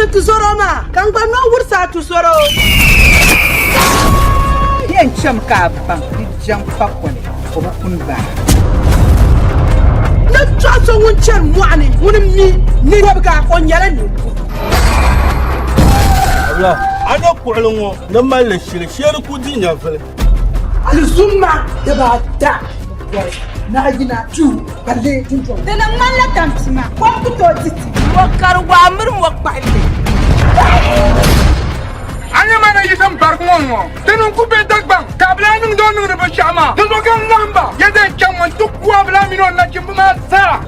wurisi tuzɔro maa, ka n gba noo wurisi a tuzɔro. Di yɛn cham ka a baŋ ni jaŋ pakoli o bi kuni baa. Ni tɔɣ so ŋun chani mɔɣu ni ŋuni mi ni wɔbiga o nyɛla ninkuri. Abila, a nya kuɣili ŋɔ ni mali li shili shee di ku di nyɛvili. Alizumma dibaata bɔri naayina duu ka lee dundɔŋ. Di ni ŋmanila tampima, kom ku tooi di ti. Mɔkariwaa mini mɔkpahilli. A nya ma ni yiɣisi m-barigi ŋɔ ŋ-ŋɔ, di ni n-ku be Dagbaŋ ka a bi lahi niŋdi o niŋdi binshɛɣu maa. Dinzuɣu ka n laɣim ba ya zaŋ chaŋ ŋɔ nti ku a bi lahi mini o nachimba maa zaa.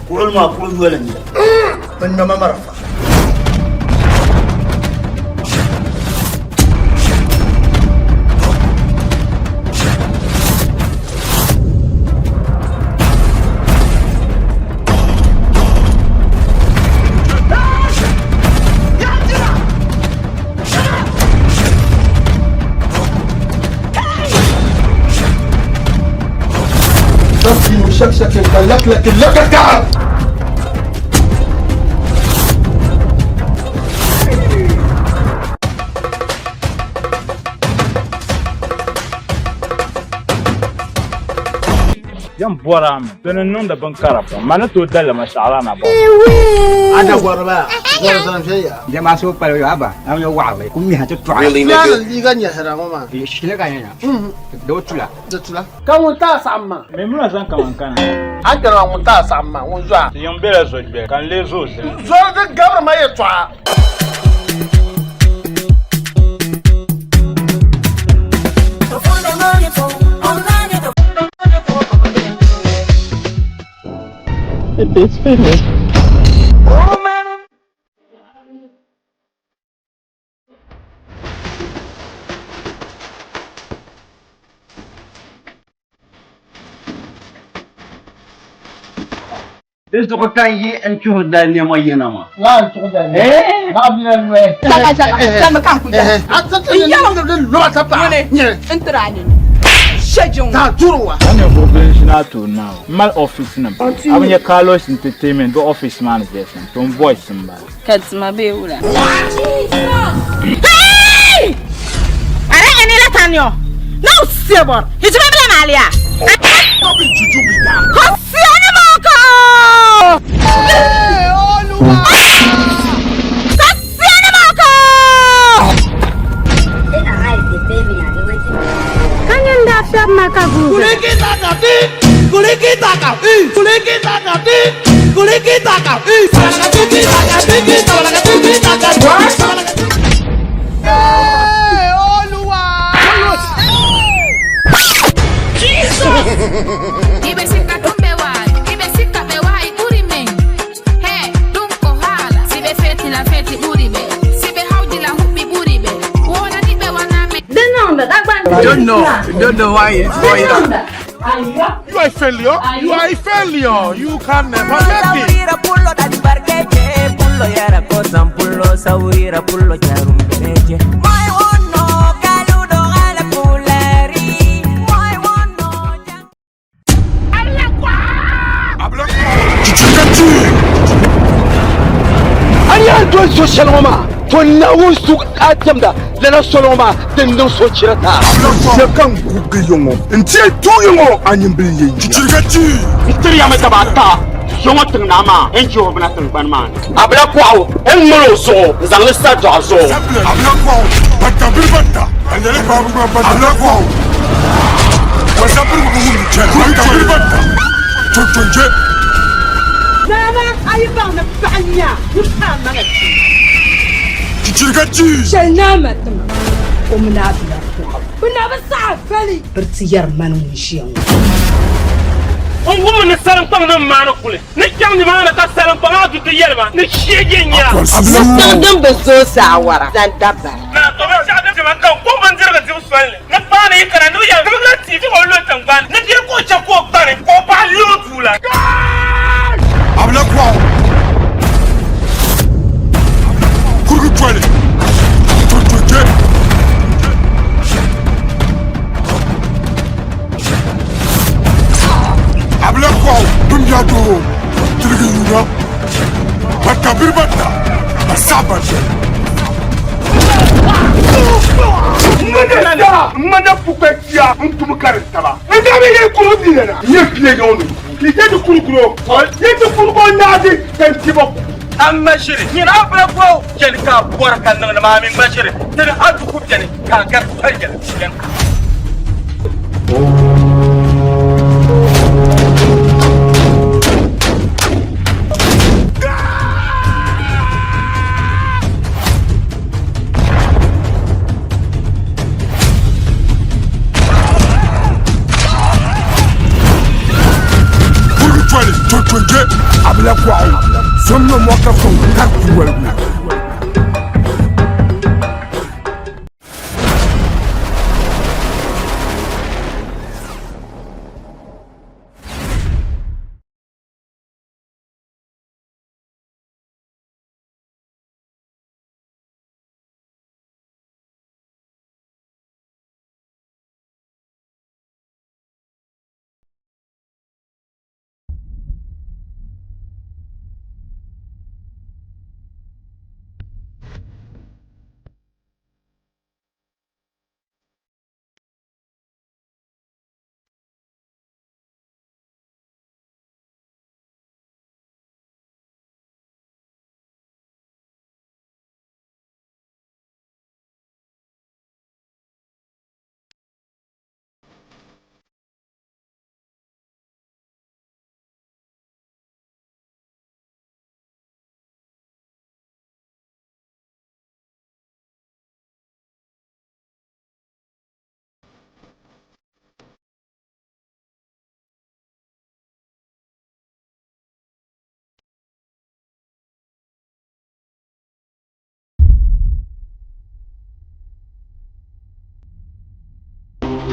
Kuɣuli maa kuɣu yoli n-nyɛ li. Bɛ ŋmɛma marafa. Yɛn bɔri a mi, di ni niŋdi bin kara pam, ma ni tooi dalli ma saɣila na bɔ. A dagɔriba, gɔri zaŋ viɛl ya. Jɛma so pali yo aba, a yo waɣili, ku miha ti tɔɣi. Really nigga. Liiga nyɛhira ŋɔ maa. Shili ka nyɛnya. Di tula. Di tula. Ka ŋun ti a saɣim ma? Maimuna zaŋ kaman kana. A ni kpɛri maa ŋun ti a saɣim ma, ŋun zo a. Ti yiŋ bela zogbeli ka n lee zo zili. Zoli di gabiri ma yɛtɔɣa. It is finished. Di zuɣu ka n yi n tuhi dali nɛma yina maa. A ninvuɣ bihi n-ʒini a tooni maa o mali ɔfiisinima. A bi nya Carlos Entertainment bɛ ɔfiisi maa ni viɛli shɛm, to n voice m-bala. Ka dima bee wula? Hey! Are ene la tanyo. No sebor. Hijima bila malia. Kosiani moko. Hey, Olúwa! Kosiani moko. Kanyanda fiab makagu. Hey, Olúwa! Don't know. Don't know why it's going on. You are a failure. You are a failure. You can never make it. A ni yɛn doli so shɛli ŋɔ maa, to Naawuni su a diɛmda lala soli ŋɔ maa din niŋ sochira taa. Shɛli n gugi yiŋɔ n-ti tuui ŋɔ a nyimbil ye yiya. N tiri ya mi daba ata zuŋɔ tiŋ naa maa n jihi o bina tiŋgbani maa ni. A bila kɔɣu n ŋmali o zuɣu n zaŋ li sa dɔɣu zuɣu. Naana a yi baŋ ni paɣa nya ni paɣa maŋa ti. Shɛli naa ma tima o mini a bila kuɣu. Bɛ na bi saɣi fali. Biri ti yɛri mani ŋun ʒiya ŋɔ. N wum ni salinkpaŋ nim maani kuli ni chaŋ nimaani ka salinkpaŋ maa du ti yɛli ma ni sheegi n-nya. Tiŋ din bi zooi saawara zaŋ dabari. Naa to binshɛɣu din tima ka n ku bindirigu dibu soli ni ni paani yi kana ni bɛ yɛli tibigi la tia ti o lu tiŋgbani ni bee ka o chɛ ka o gbani ka o bahi lu o duu la. kɔɣu bimbiɛɣu doo tiligi yuuna bata biri bata ba saɣa ba dali. Ŋmana pukpa tia n tum karin taba. N daa bi yɛ kuro bi nana. N yɛ pile yɔŋ ni. Ki tɛ ti kurukuro. Ye ti kuruko naadi ka n tiba ku. A ŋma ʒiri nyini a bila ko chɛli ka a bɔri ka niŋdi maa mi ŋma ʒiri tini a du ku beni ka a gari pali yɛli beni. Kurigi toli tontonje abila kɔɣu somno mɔka fɔŋ ka kuwaligu.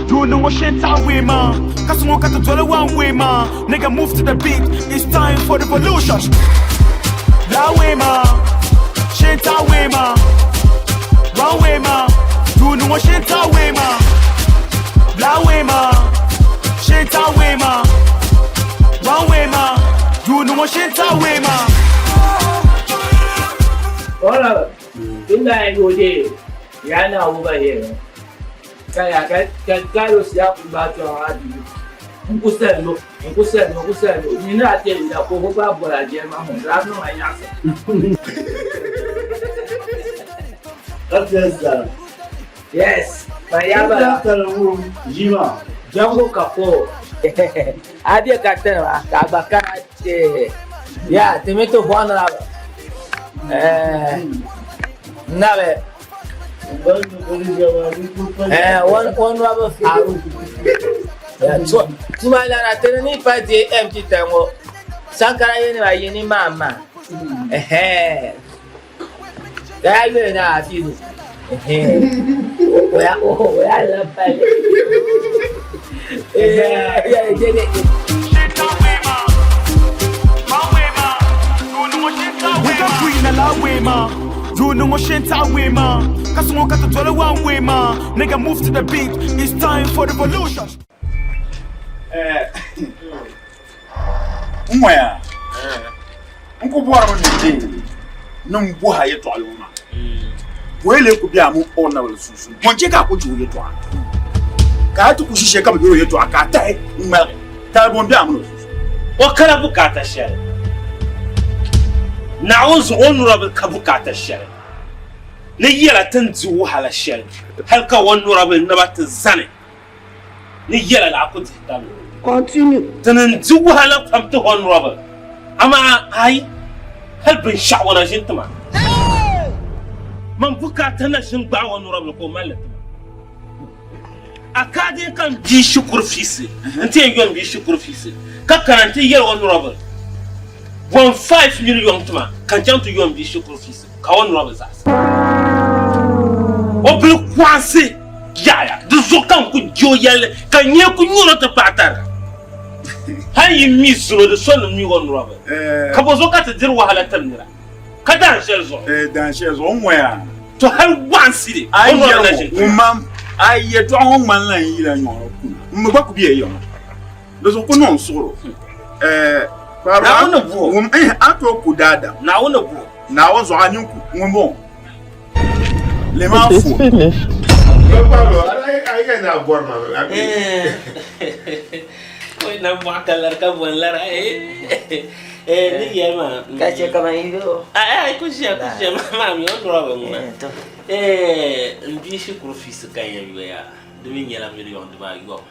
Doing what shit I way man. Cause one got to dwell one way man. Nigga move to the beat. It's time for the revolution. That way man. Shit I way man. One way man. Doing what shit I way man. That way man. Shit I way man. One way man. Doing what shit I way man. Hola, ina gode yana over here. Kaya ka lo siya ba to adi. Nkuselo, nkuselo, nkuselo. Ni na te ila ko ko ba bora je ma mo ra no aya se. Yes, Mayaba. Jima. Django Kapo. Abia katena ka ba ka te. Ya, te meto Juan la. Eh. Nabe. Eh, one one rubber faru. Ya, so tuma la na tene ni pa di empty tango. Sankara yeni wa yeni mama. Eh. Ya yue na fi. Eh. 我要我我要了拜。Eh, ya ya ya. We got green a la way man. Doing what shit I way man. Cause one got to dwell one way man. Nigga move to the beat. It's time for the revolution. N ŋɔya n ku bɔrimi ni de ni n boha yɛltɔɣali ŋɔ maa bɔyi lee ku be a mini honorable sunsuuni bɔn che ka a ku je o yɛltɔɣa ka a ti ku ʒi shɛli ka bi yɛri o yɛltɔɣa ka a tahi n ŋmaligi tali bɔn be a mini o sunsuuni. O kana bukaata shɛli. Naawuni zuɣu honorable ka bukaata shɛli. Ni yɛla ti ni di wahala shɛli hali ka honorable naba ti zani ni yɛla la a ku dihi tabili. Continue. Ti ni di wahala pam ti honorable amaa ayi hali binshɛɣu o na ʒini ti ma. Man bukaata na ʒini gbaai honorable ka o mali li ti ma. A ka din ka n bia shikuru fiisi n ti yɛn yɔn bia shikuru fiisi ka kana n ti yɛli honorable 1.5 million ti ma ka n chaŋ ti yɔn bia shikuru fiisi ka honorable zaɣisi. O bili kɔɣisi yaɣaya di zuɣu ka n ku je o yɛlli ka n nyee ku nyuri o ti paɣa tariga. Hali yi mi zino di so ni mi honorable ka bɔ zuɣu ka ti diri wahala tiri nira ka daan shɛli zuɣu. Daan shɛli zuɣu n ŋɔya. To hali waɣinsi A yi honorable na yɛli ʒini ŋɔ ŋun mam a yi yɛltɔɣa ŋɔ ŋmanila n yila nyɔɣu kuna m mi gba ku be ya yiŋa di zuɣu ku niŋ n suɣiri o. Naawuni ni buɣi. Ŋun eh a tooi ku daadam. Naawuni ni buɣi. Naawuni zuɣu a nini ku ŋun bɔŋɔ. Lema fo. Oi na bɔɣu ka lari ka bɔn lara eh ni yɛli maa. Ka chɛ kaman yi o. Ai ku ʒiya ku ʒiya maa mi o nura bi ŋuna. Eh n bia shikuru fees ka n yɛn yoya di mi nyɛla miliyon dibaayɔbu.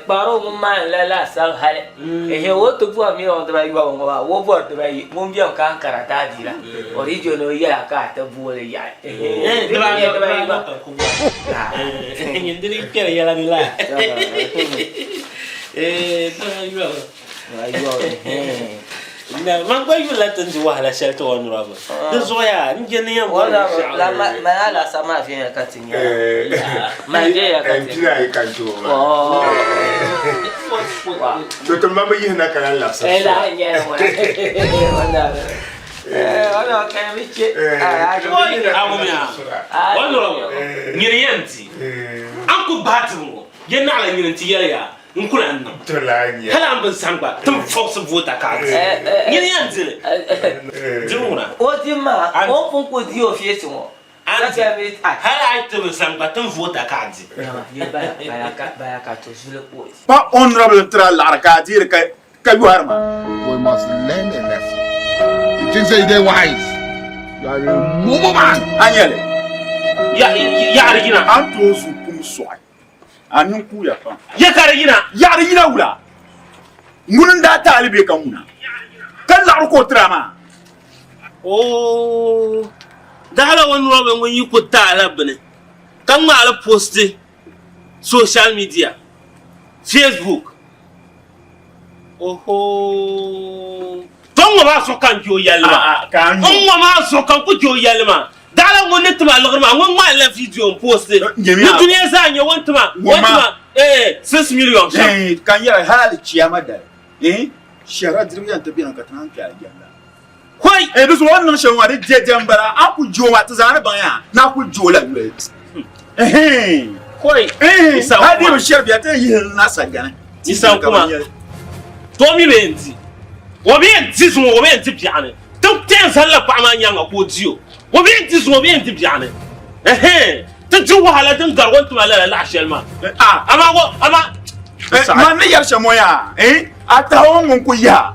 Kpaaro ŋun maa n la laasabu hali ehe o ti bɔri miliyon dibaayɔbu ŋɔ maa o bɔri dibayi ŋun beni ka n kariti adiila o di je ni o yɛla ka a ti booli yaɣi Man gba yulila ti ni di wahala shɛli ti o nura bi di zuɣu yaa n je ni yɛn bɔri binshɛɣu. La mali alaasa maa viɛnya ka ti nya mali viɛnya ka ti nya. Ka n tooi maa. To ti ma bi yihina ka lahi labisi. Eh lahi nyɛli ŋɔ. Ɔnɔ ka bi che. Awumiya o nura nyini yɛn di an ku bahi dibu ŋɔ yɛ naɣila nyini n-ti yɛli yaa N ku lahi niŋ. Hali a ni bi zani gba, ti ni fɔbisi voota ka a di. Nyini yɛn di li. Dimi ŋuna. O di maa, o ni pun ku di o feesi ŋɔ. A ni di. Hali a yi ti bi zani gba, ti ni voota ka a di. Pa honorable n-tiri a laɣiri ka a deeri ka yɔhiri ma. We must learn a lesson. You think say you dey wise? You are a mumu man. A nya li? Yaɣiri yina. A ni tooi zu kum sɔɣi. A nini kuuya pam. Ya ka di yina. Yaɣiri yina wula? Ŋuni n-daa taali bee ka ŋuna? Ka laɣiri ka o tiri a maa? Oo, daɣila o nura bi ŋun yi ku taala bini ka ŋmaali posti social media, Facebook. Oho! To n ŋɔ maa zuɣu ka n je o yɛlli maa. N ŋɔ maa zuɣu ka n ku je o yɛlli maa. Daɣila ŋun ni tima liɣiri maa, ŋun ŋmaali la video n posti ni dunia zaa nya o ni tima, o ni tima 6 million shɛm. Ka n yɛra hali chiyaama dali, shɛhira diriba yɛn ti beni ka ti naan kpe alijanna. Hoi! Di zuɣu o ni niŋ shɛli ŋɔ di dɛdɛ m-bala, a ku je o maa ti zaa ni baŋ ya ni a ku je o la yoli. Hoi! Hali di bi shɛri bia ti yɛn yihi na sagbani. Isa kuma, to o mi bi yɛn di, o bi yɛn di zuŋɔ, o bi yɛn di biɛɣuni. Ti ti yɛn zalila paɣa maa nyaaŋa ka o di o. O bi yɛn di zuŋɔ, o bi yɛn di biɛɣuni. Ɛhɛn, ti di wahala din gari o ni tima lala laɣ shɛli maa. Amaa o, amaa. Man ni yɛri shɛm ŋɔ yaa, a tahi o ŋun ku yihi a,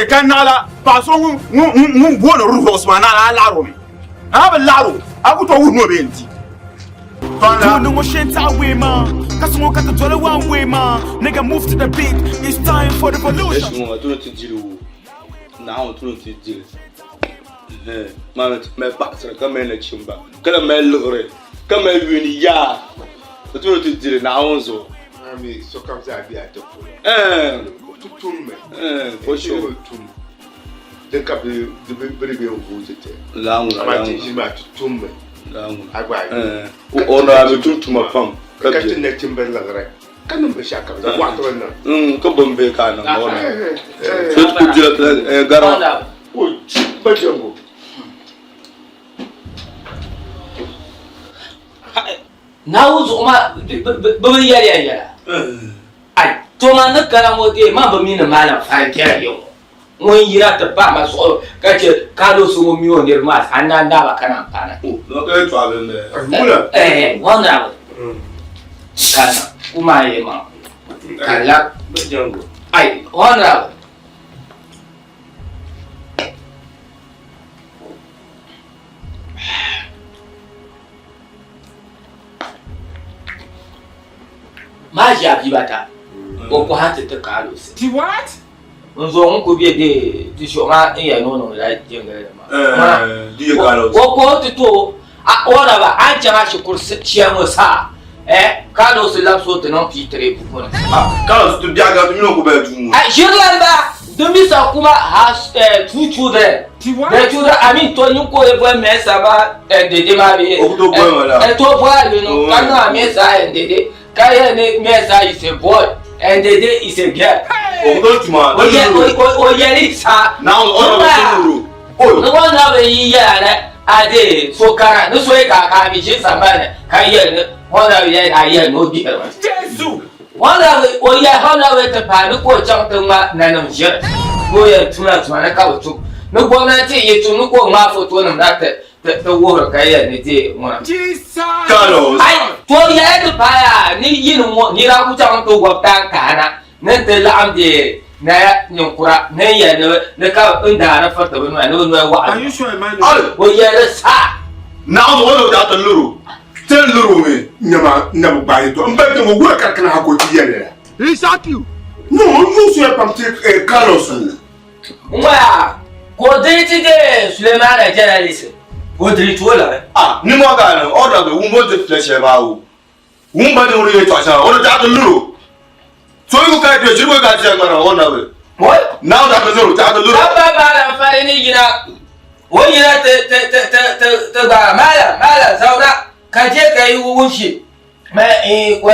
ka naɣila paɣa so ŋun booni Ruhos maa naɣila a laɣiri o mi. A bi laɣiri o, a ku tooi wuhi ni o bi yɛn di. Tuuni ŋɔ shee n-taɣi wee maa, ka suŋ o ka ti doli one way maa. Nigga move to the beat, it's time for revolution. Yesu ŋɔ, ti dili o. Naawuni tuni ti dili maa ti mali paɣasara ka mali nachimba ka lahi mali liɣiri ka mali yuli ni yaa ti tuni ti dili Naawuni zuɣu. Ami sokam zaa be a ti polo. Ti tummi. For sure. Ti tum din ka bi di bi di bɛ n-vooti ti. Laŋ Amaa ti ʒini maa ti tummi. Laŋ A gba a yuli. O na bi tum tuma pam ka ti nachimba liɣiri. Ka niŋ binshɛɣu ka bɛ zaŋ bɔɣu ti bi niŋ. Ka bom bee ka a niŋ ma o na. So ti kuli dila ti gara. O ba jɛŋgu. Naawuni zuɣu maa bɛ bi yɛli ya yɛla. Ai, to man ni kana ŋɔ dee man bi mi ni maalim fari biɛla ya ŋɔ. Ŋun yina ti pahi ma zuɣu ka chɛ Carlos ŋun mi o niriba maa a ni daa ba kana m-paana. Eh, honorable. Kana, kuma ye ma. Ka la. Ai, honorable. Maa ʒi a bia bata, o kɔha ti ti Carlos. What? N zo ŋun ku be dee ti shuɣu maa n yɛli ni o niŋdila jingli maa. O ko ti to o raba a ni chaŋ a shikuru shɛli ŋɔ saha Carlos labisi o ti niŋ P3 buku ni. Carlos ti biɛhi ka ti mini o ku bala duu ŋɔ. Ʒirilan ba di mi sa kuma has two children. The children I mean to ni ko e boy mesa ba dede maa bee. O ku tooi boli ma la. To boli no ka niŋ a mesa and dede. Ka yɛli ni Mesa is a boy and Dede is a girl. O ku tooi tuma. O yɛli sa. Naawuni o raba ti nuru. Ni honorable yi yɛla ni a deei so kara ni so yi ka ka a mi ʒi sambani ni ka yɛli ni honorable yɛli a yɛli ni o gbihiri mi. Honorable o yɛli honorable ti paai ni ka o chaŋ ti ŋma nanim ʒiri ni o yɛn tumla tuma ni ka bi tum ni gomnanti yi tum ni ka o ŋmaai fotonima na ti ti wuhiri ka yɛli ni deei ŋuna. Carlos. Ai to yɛla ti paai a ni yi ni ŋɔ nira ku chaŋ ti gɔbi taankahi na ni n ti laɣim deei Naya ninkura ni yɛli ni ni ka n daani firiti bɛ noya ni bɛ noya waɣa o yɛli di saha. Naɣ zuɣu o ni daa ti lir o, ti ni lir o mi. Nyama n na bi gbaai yɛtɔɣa m ba kpɛŋɔ wula ka di kana ha ka o ti yɛli lala? No, n yuui soya pam ti Carlos o. N-ŋɔya ka o diri ti deei Sulemana jɛnalisi, ka o diri ti o liɣiri. A ni mɔɣu ka a niŋ, o daa bi wum o ni diri fila shɛli maa o. Wum ba ni ŋuni yɛtɔɣa shɛŋa o ni daa ti lir o. So yi ku kali kpe ʒiri bɔi ka a ti yɛli ŋmana o na bi. Naawuni daa ti lir o, daa ti lir o. Dabba maala n-fari ni yina, o yina ti ti ti ti ti ti gbaai maala maala zauna ka je ka yi wunshi ma i wa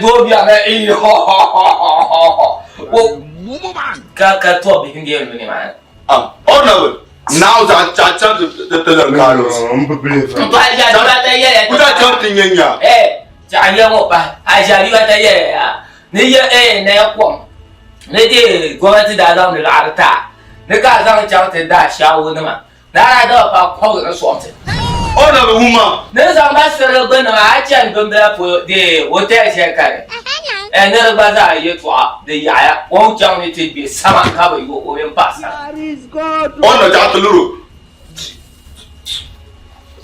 doo bia ma i ho ho ho ho ho ho o ka ka to bihi n yɛn lu ni maa ni. Ah, o na bi. Naawuni daa chaŋ chaŋ ti ti ti lir Carlos. N bi believe. N tɔhi ʒe a ta yɛli. Ku daa chaŋ ti nya nya. Eh, chaɣ ya ŋɔ pahi a ʒe a ta yɛli ya ni yɛ eh naya kom ni ti gomnanti daa zaŋdi laɣiri ti a ni ka a zaŋ chaŋ ti da shaawo nima ni a daa daba paai kɔbigi ni sɔŋ ti. O na bi wum a. Ni zaŋ ba sirili gbunni maa a chani bimbila polo dee hotel shɛli ka di eh ni di gba zaa yɛltɔɣa di yaɣiya o ni chaŋ ni ti gbe sama ka bi yo o mini paɣasara. O na chaɣ ti luri o.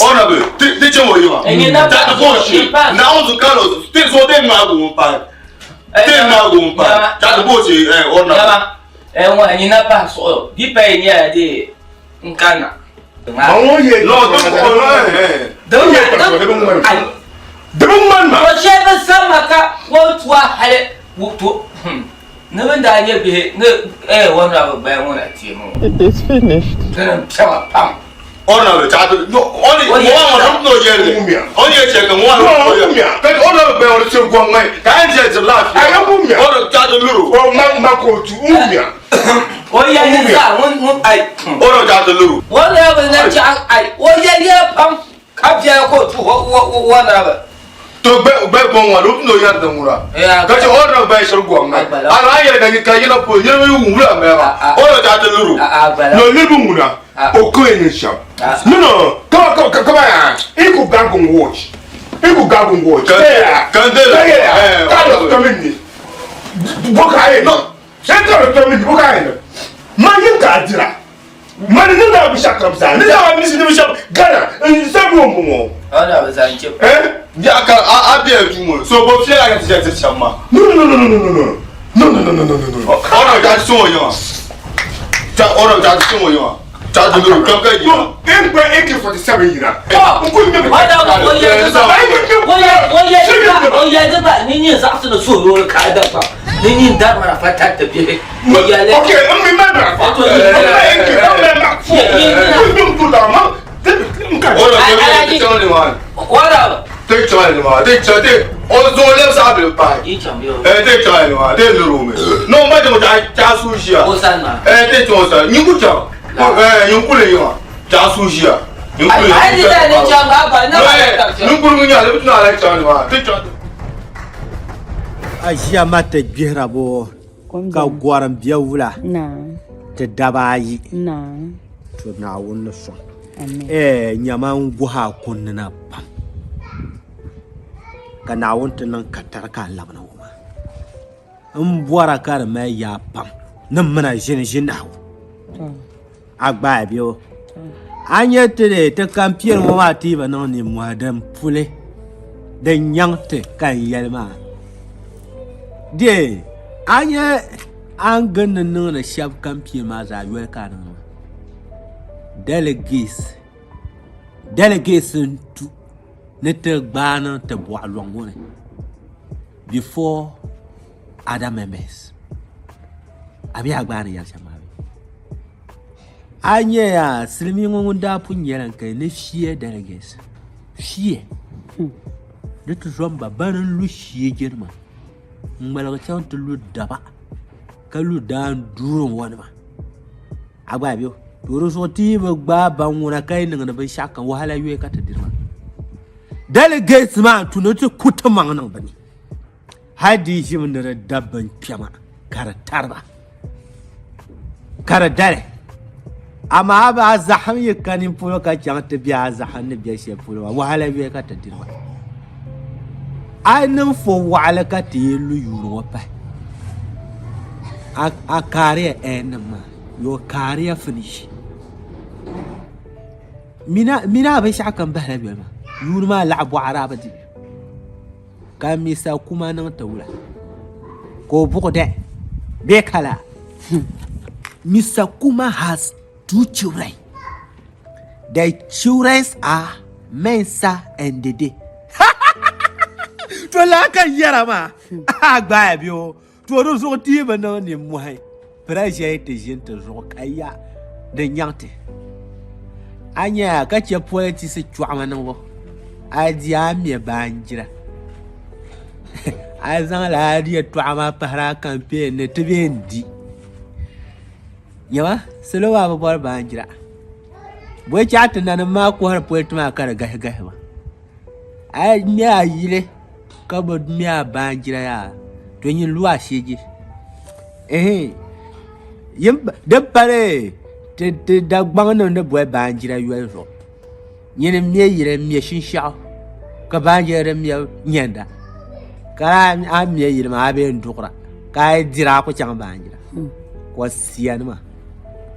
O na bi ti ti chaŋ o yiŋa. Chaɣ ti bɔŋ shee. Naawuni zu kalo ti zo ti ŋmaagi o m-pahi. Ti ŋmaagi o m-pahi. Chaɣ ti bɔŋ shee eh o na bi. Eh ŋɔ nyina pahi suɣulo di paya nyɛla dee n kanna. Ma ŋɔ yɛ No, ti ko no eh. Di bi ŋmani. Di bi ŋmani ma. O shɛli bi samma ka o tua hali to ni bin daa nyɛ bihi ni eh o na bi gbaya ŋɔ na teemi ŋɔ. It is finished. Dini n piɛma pam. O na bi chaɣ ti no o ni ŋɔ ŋɔ ŋɔ no yɛli o ni yɛ shɛli ka ŋɔ ŋɔ no yɛli ka o na bi gbaya ŋɔ di shiri gɔŋ ŋɔ ka a yɛn ʒiya diri laafia o na chaɣ ti luri o. O ma ma ka o tu wumya. O yɛli zaa ŋun ŋun ai. O na chaɣ ti luri o. O na bi na chaɣ ai o yɛli yɛla pam ka biɛla ka o tu o na bi. To gbe gbe gɔŋ ŋɔ di no yɛri din ŋuna ka chɛ o na gbaya shiri gɔŋ ŋɔ a na yɛli ka ka yina polo niriba yi wum wula maya maa o na chaɣ ti luri o. No niriba ŋuna o ka yɛn shɛm no no kama kama kama ya i ku gagu watch i ku gagu watch kan de la ka lɔ tɔmi ni bɔ ka ye no e ka lɔ tɔmi ni bɔ ka ye no ma yin ka dira mani ni daa bi shɛli kam zaa ni daa bi ni bi shɛm Ghana n sabi o bɔŋɔ. Ɔna bi zaŋ chɛ. Eh? Ya ka a a bɛ duu ŋɔ so bo fiɛla ka ti ʒe diri shɛm maa. No no no no no no no no no no no no no no. Ɔna ka ti sɔŋ o yiŋa. Ta ɔna ka ti sɔŋ o yiŋa. Ta ti luri kam ka yina. N gba AK-47 yina. N ku ŋmɛ bi. Ɔna o yɛ di ba o yɛ di ba o yɛ di ba ni nyin zaɣisi ni suhu ka a dabba ni nyin dari marafa tariti bihi. Ok, n mi ma marafa. N ma AK, n ma ma fo. N ku tu da ma. N ka. Ɔna ti chaŋ ni maa ni. Ɔna. Ti chaŋ ni maa ti chaŋ ti o zuɣu lɛbi saɣa bili pahi. Eh ti chaŋ ni maa ti luri o mi. No ma ti ta ta su ʒiya. O sani maa. Eh ti chaŋ o sani nyin ku chaŋ. Eh nyin kuli yiŋa ta su ʒiya. Nyin kuli. Ai di da ni chaŋ ba ba na ba ta chaŋ. Nyin kuli ŋun nyɛ li bi tuna ala chaŋ ni maa ti chaŋ. A ʒiya ma ti gbihira boo ka gɔrim bɛ wula ti daba ayi to Naawuni ni sɔŋ ɛɛ nyama n guhi a kunni na pam ka Naawuni ti niŋ katari ka a labina ŋɔ maa n bɔra ka di mali yaa pam ni m mina ʒini ʒinahu a gbaai bɛ o a nyɛ ti ti kampiɛni ŋɔ maa ti yi bi niŋ nimmohi din puli din nyaŋ ti ka n yɛli maa dee a nyɛ a ni gindi niŋdi shɛba kampiɛni maa zaa yoli ka a niŋdi maa dɛligɛs dɛligɛs n tu ni ti gbaai niŋ ti bɔɣa lɔŋ ŋɔ ni before other members a mi a gbaai ni yɛli shɛm maa bee A nyɛ yaa silimiin ŋɔ ŋun daa pun nyɛla n kali ni fear delegates fear ni ti zomba bani n lu shee nima n ŋmaligi chaŋ ti lu daba ka lu daan duuri ŋɔ nima a gba bɛ o. To di zuɣu ti yi bi gbaai ban ŋuna ka yi niŋdi binshɛɣu kam wahala yoya ka ti diri maa. Delegates maa n-tu ni ti ku ti maŋ niŋ bɛ ni. Hali di yi ʒimi ni di dabi bin kpɛma ka di tari ba ka di dali. Amaa a ba zahim yi ka nini polo ka chaŋ ti be a zahim ni be shɛli polo maa, wahala yoya ka ti diri maa. A yi niŋ fo waɣili ka ti yi lu yuuni ŋɔ pahi, a kaariya ɛɛn nim maa, your career finish. Mini a binshɛɣu kam bahila yoli maa, yuuni maa laɣi bɔɣiri a bi di. Ka Misa kuma niŋ ti wula? Ka o buɣi dɛ bee kala? Misa kuma has two children. The children are Mensa and Dede. To laa ka n yɛra maa a gbaaya bɛ o to di zuɣu ti yi bi niŋ nimmohi pressure yi ti ʒini ti zuɣu ka ya di nyaŋ ti. A nyaya ka chɛ politics chɔɣima niŋbu a di a mɛ baanjira a zaŋla a yɛltɔɣa maa pahiri a campaign ni ti bee n-di. Nyama salo maa bi bɔri baanjira bɔ chɛ a ti nanim maa kɔhiri politi maa ka di gahi gahi ba. A yi ŋme a yili ka bi ŋme a baanjira yaa to nyin lu a sheegi. Ɛhɛn din pali ti Dagbaŋ nim ni boli baanjira yoli zuɣu nyini n ŋme yili n ŋme shinshaɣu ka baanjira din ŋmɛbu nyɛnda ka a ŋme yili maa a bee n duɣura ka a yi dira a ku chaŋ baanjira ko siya nima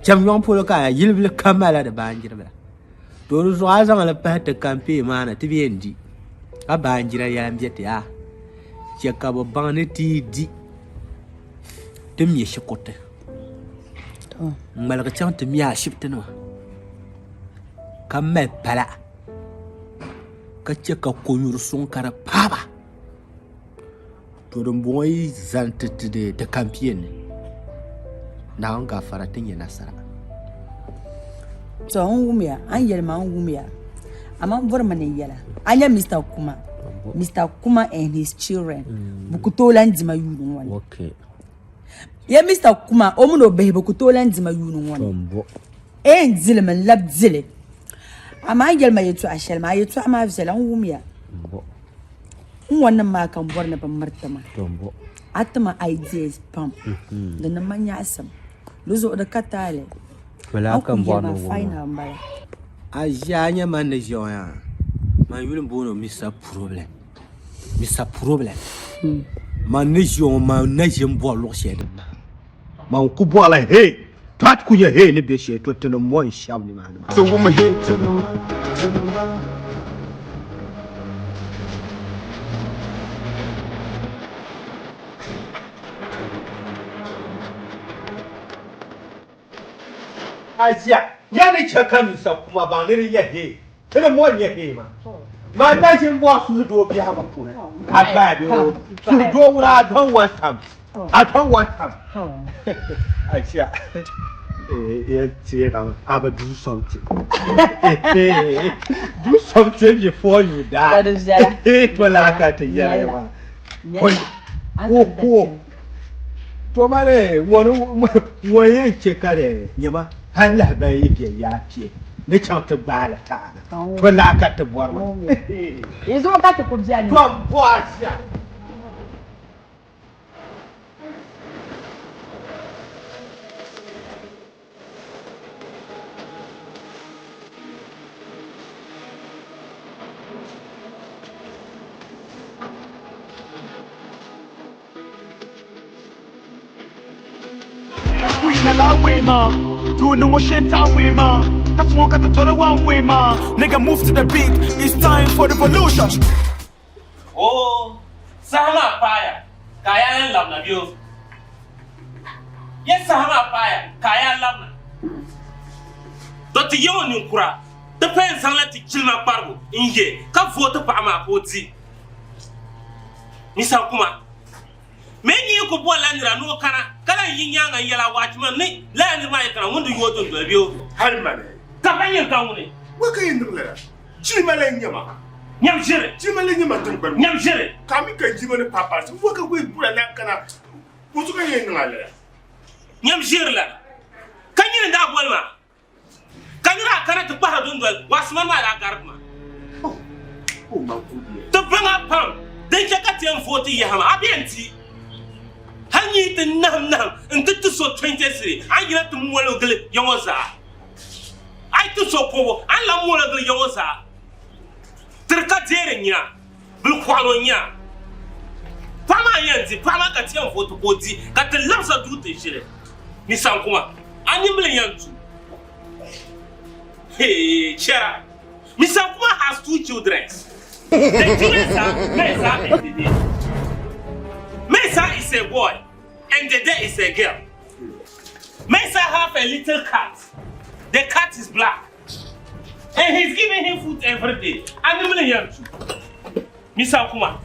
chɛm nyɔŋ polo ka yili bili kam malila di baanjiri bila. To di zuɣu a zaŋli pahi ti kampeen maa ni ti bee n-di ka baanjira yɛla m-be ti yaa chɛ ka bɛ baŋ ni ti yi di ti me shikuruti n-ŋmaligi chaŋ ti me ashibitinima ka mali pala ka chɛ ka konyuri suŋ ka di paai ba. To dimbɔŋɔ yi zani ti ti kampeen ni Naawuni gaafara ti nya nasara. To n wumya, a ni yɛli maa n wumya, amaa n bɔrimi ni n yɛla. A nya Mister Kuma, Mister Kuma and his children, bɛ ku tooi lan di ma yuuni ŋɔ ni. Ya Mister Kuma, o mini o bihi bɛ ku tooi lan di ma yuuni ŋɔ ni. N dili mi, n labi dili. Amaa a ni yɛli ma yɛtɔɣa shɛli maa, a yɛtɔɣa maa viɛla, n wumya. N ŋɔ nim maa ka n bɔri ni bɛ miri ti ma. A ti ma ideas pam. Di niŋ ma nyaɣisim. Di zuɣu di ka taali. A ni kuli yɛli ma final m-bala. A ʒiya a nyɛ man ni ʒiya ŋɔ yaa man yuli m-booni o Mister Problem. Mister Problem. Man ni ʒiya ŋɔ man na ʒi m-bɔri luɣ shɛli din maa. Man ku bɔrila hey to a ti ku nya hey ni be shɛli to ti ni mɔn shɛba nimaani maa. Asia, ya ni chɛ ka ninsa kuma baŋ ni di nyɛ hee, ti ni mɔri nyɛ hee maa. Maa na ʒini bɔri suhudoo biɛhigu puuni, a gbaai bee o suhudoo ŋuna I don't want am, I don't want am. Asia, eh, I will do something. Do something before you die. To la ka ti yɛli maa. Ko ko. To mali ŋɔni ŋɔ yɛn chɛ ka di nyɛma hali lahabali yi bɛ yaa kpɛ ni chaŋ ti gbaai li taana to lahi ka ti bɔri maa. Yi zuɣu ka ti ku beni. Tom bɔhisiya. Nigga move to the beat, it's time for revolution. Oh, saha maa paaya ka a yaa yɛn labina bɛ o? Ya saha maa paaya ka a yaa labina. Dɔ ti ya ŋɔ ninkura, ti pa yɛn zaŋla ti jilima kparibu n-ye ka vooti paɣa maa ka o di. Ninsal kuma, Mɛ nyi ku bolila nira ni o kana, ka lahi yi nyaaŋa n-yɛl a waachi maa ni lala nir maa yi kana ŋun di yooi dundoli bee o. Hali mani. Ka pa nyini ka ŋuni. Wei ka yi niŋ lala? Jilima lan nyɛ ma. Nyam ʒiri. Jilima lan nyɛ ma tiŋgbani ŋɔ. Nyam ʒiri. Ka a mi ka jilima ni paai paai wei ka wei bula lan kana, bɔzuɣu ka yi yɛn niŋ a lala? Nyam ʒiri lana. Ka nyini n-daa boli ma. Ka nira a kana ti kpahiri dundoli, wasimani maa daa garigi ma. Ti baŋa pam din chɛ ka ti yɛn vooti yaha maa, a be yɛn ti hal nyi ti nahim nahim nti ti so 20 cedi, a ni yina ti moli o gili ya ŋɔ zaa. A yi ti so kɔbo, a ni lan moli o gili ya ŋɔ zaa. Tiri ka deeri nyina, bilikɔɣino n-nyɛ a. Paɣa maa n-yɛn di, paɣa maa ka ti yɛn vooti ka o di, ka ti labisa duu ti ʒili. Nisankuma, a nimbila n-yɛn tu. Hey, chɛra. Nisankuma has two children. The children are Mesa and Dede. Mesa is a boy and Dede is a girl. Mesa have a little cat. The cat is black. And he's giving him food every day. Animal yam too. Misa Kuma.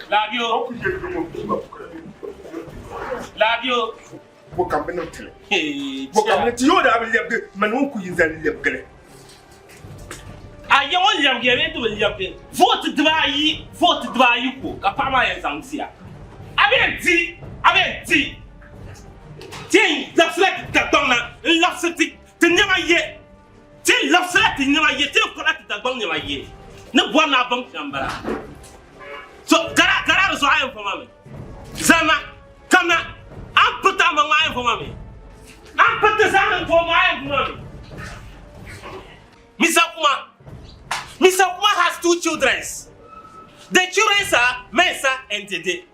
Labio. Labio. Bo ka bɛ niŋ tili. Bo ka bɛ niŋ ti yoo daa bi lɛbigi mani ŋun ku yin zali lɛbigili. A ya ŋɔ lɛbigiya bee di bi lɛbigi? Vooti dibaayi, vooti dibaayi ko ka paɣa maa yɛn zaŋ diya. A bɛ yɛn di, a bɛ yɛn di. Ti yɛn labisila ti Dagbaŋ na n-labisi ti ti nɛma ye. Ti yɛn labisila ti nɛma ye, ti yɛn kpuɣila ti Dagbaŋ nɛma ye. Ni bɔri ni a baŋ shɛm m-bala. So gara gara di zuɣu a yɛn fɔ ma mi. Zama kamina a ni piriti a maŋ maa a yɛn fɔ ma mi. A ni piriti zaa ni fɔ ma a yɛn fɔ ma mi. Mr. Kuma Mr. Kuma has two children. The children are Mensa and Dede.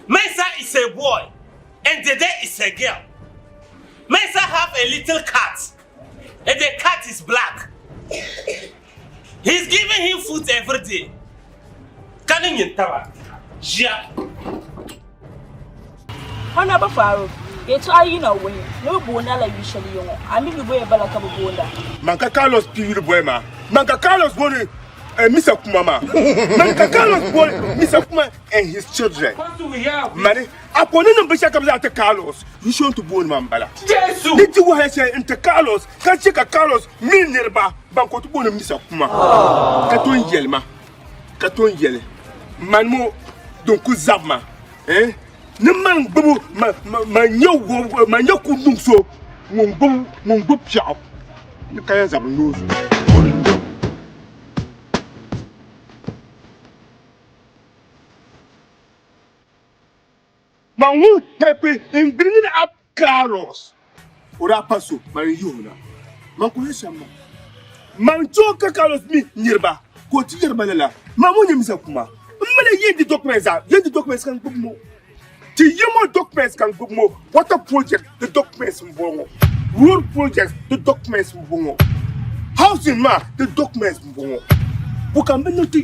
Mensa is a boy and Dede is a girl. Mensa have a little cat and the cat is black. He's giving him food every day. Kani nyin taba ʒiya. Honourable Faruk, yɛltɔɣa yina wuhi ni bɛ booni a la yu shɛli ya ŋɔ, a mi yu bɔya bala ka bɛ booni a? Man ka Carlos pi yuli bɔya maa. Man ka Carlos booni eh, Mr. Kuma maa. Man ka Carlos booni Mr. Kuma and his children. Mani, a ko ni niŋ binshɛli kam zaa ti Carlos, yu shɛli o ni ti booni ma m-bala. Ni di wahala shɛli n-ti Carlos ka chɛ ka Carlos mini niriba ban ka o ti booni Mr. Kuma ka ton yɛli ma, ka ton yɛli mani mo din ku zabi ma, eh, ni man gbubi man nyɛ wɔbigu, man nyɛ ku niŋ so ŋun gbubi ŋun gbubi piɛɣu ni ka yɛn zabi noo zuɣu. Man ŋun help in bringing up Carlos o daa pa so man n yihi o na man ku yɛ shɛm maa man chɛ ka Carlos mi niriba ka o ti yɛri ma lala man ŋun nyɛ Mr. Kuma n mali yen di documents a yen di documents ka n gbubi mo ti yi mo documents ka n gbubi mo water project di documents n bɔŋɔ road project di documents n bɔŋɔ housing maa di documents n bɔŋɔ bo ka n bi niŋ ti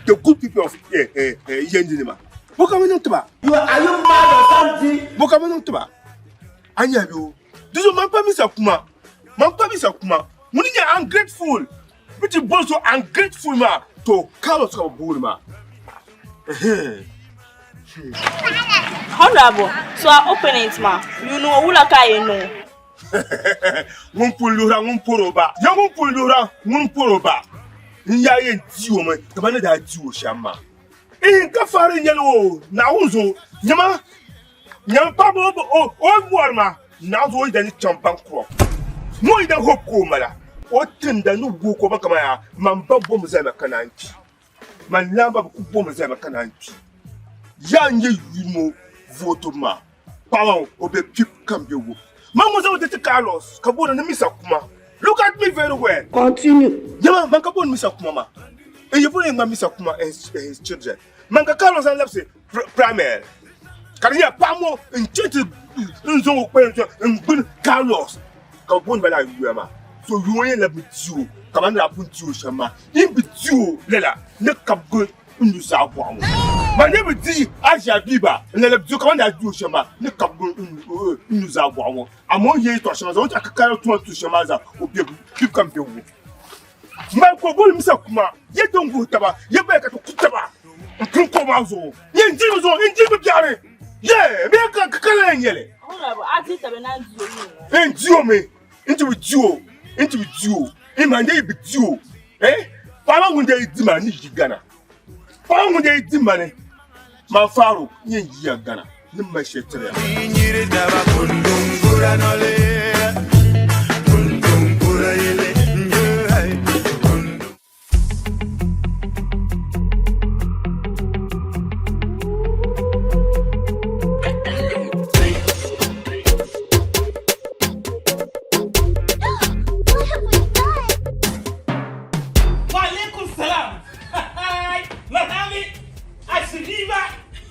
the good people of yendi nima bo ka bi niŋ tiba You are, are you mad or something? Bo ka bi niŋ tiba a nya bi o di zuɣu man pa misa kuma man pa misa kuma ŋuni nyɛ ungrateful bi ti boli so ungrateful maa to Carlos ka bi booni maa. Honorable, so a opponent maa, yuuni ŋɔ wula ka a yɛn niŋ o? Ŋun pun luhira ŋun pɔri o ba. Ya ŋun pun luhira ŋun pɔri o ba. N yaa yɛn di o mi kamani ni daa di o shɛm maa. Ihin ka fahiri n-yɛli o, Naawuni zuɣu, nyama, nyama paɣiba o o mɔri ma, Naawuni zuɣu o yida ni chaŋ baŋkuruɣu. Ŋɔ yida hope ka o mala, o tinda ni wuhi ka o ba kaman yaa, man ba bomi zalima ka naan kpi. Man laamba bi ku bomi zalima ka naan kpi. Yaa n-nyɛ yuli ŋɔ vootibu maa, paɣa maa o be pip ka m be wo. Man ŋun zaŋ o ti ti Carlos ka booni ni Misa Kuma. Look at me very well. Continue. Nyama, man ka booni Misa Kuma maa. N yi pun yɛn ŋma Misa Kuma and his children. Man ka Carlos zaŋ labisi primary. Ka di nyɛla paɣa ŋɔ n chɛ ti n zaŋ o kpɛlim n gbuni Carlos ka bɛ booni ba lala yuya maa. So yuŋɔ yɛn labi di o kamani ni daa pun di o shɛm maa. Yi bi di o lala ni kabigi n nuzaa bɔɣu ŋɔ. Man ni bi di Asia Biba n la labi di o kamani daa di o shɛm maa ni kabigi n nuzaa bɔɣu ŋɔ. Amaa o ni yɛn yɛtɔɣ shɛŋa zaa o ni ti ka kaya tuma tu shɛm maa zaa o be kpibu kam be ŋɔ. Man ka o boli Misa kuma yɛ din guhi taba yɛ baya ka ti ku taba n pun ko maa zuɣu yɛ n dimi zuɣu n dimi biɛɣuni yɛ bee ka ka la yɛn nyɛli n di o mi n ti bi di o n ti bi di o n ma n de bi di o eh paɣa maa ŋun de di ma ni yi Ghana paɣa ŋun de di ma ni man Faruk n yɛn yiya Ghana ni mali shɛli tiri ya. kura noli. Kundum kura yele, yeah. Wa alaikum salam. Mahami, Ashiriba,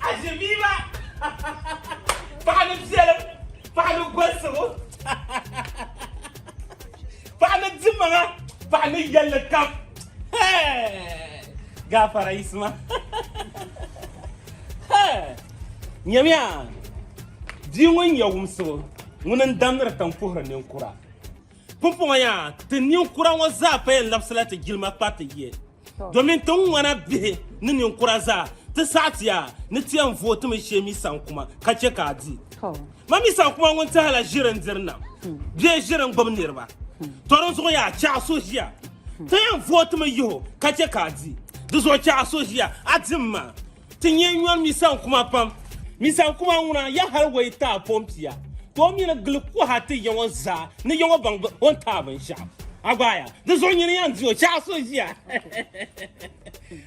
Ashiriba. Paɣa ni viɛlim, paɣa ni gɔlisigu, paɣa ni dimaŋa, paɣa ni yɛlli kam. Gafara Isma. Nyamiya, bia ŋun nyɛ wumsibu, ŋuni n-damdiri tiŋ puhiri ninkura. Pumpɔŋɔ yaa, ti ninkura ŋɔ zaa pa yɛn labisila ti jilima kpa ti yiya, domin ti ŋwana bihi ni ninkura zaa ti saɣi ti ya ni ti yɛn vooi ti mi shee mi saŋkuma ka chɛ ka a di. Ma mi saŋkuma ŋun tɛhila ʒiri n-diri nam bee ʒiri n-gbubi niriba. Tɔ dinzuɣu yaa, chɛ a so ʒiya. Ti yɛn vooi ti mi yihi o ka chɛ ka a di. Di zuɣu chɛ a so ʒiya, a dim maa. Ti nyɛ nyɔri misaŋkuma pam. Misaŋkuma ŋuna ya hali wei taai pɔmpiya, ka o mi ni gili kɔha ti ya ŋɔ zaa ni ya ŋɔ baŋ o ni taai binshɛɣu. A gbaaya, di zuɣu nyini yɛn di o chɛ a so ʒiya.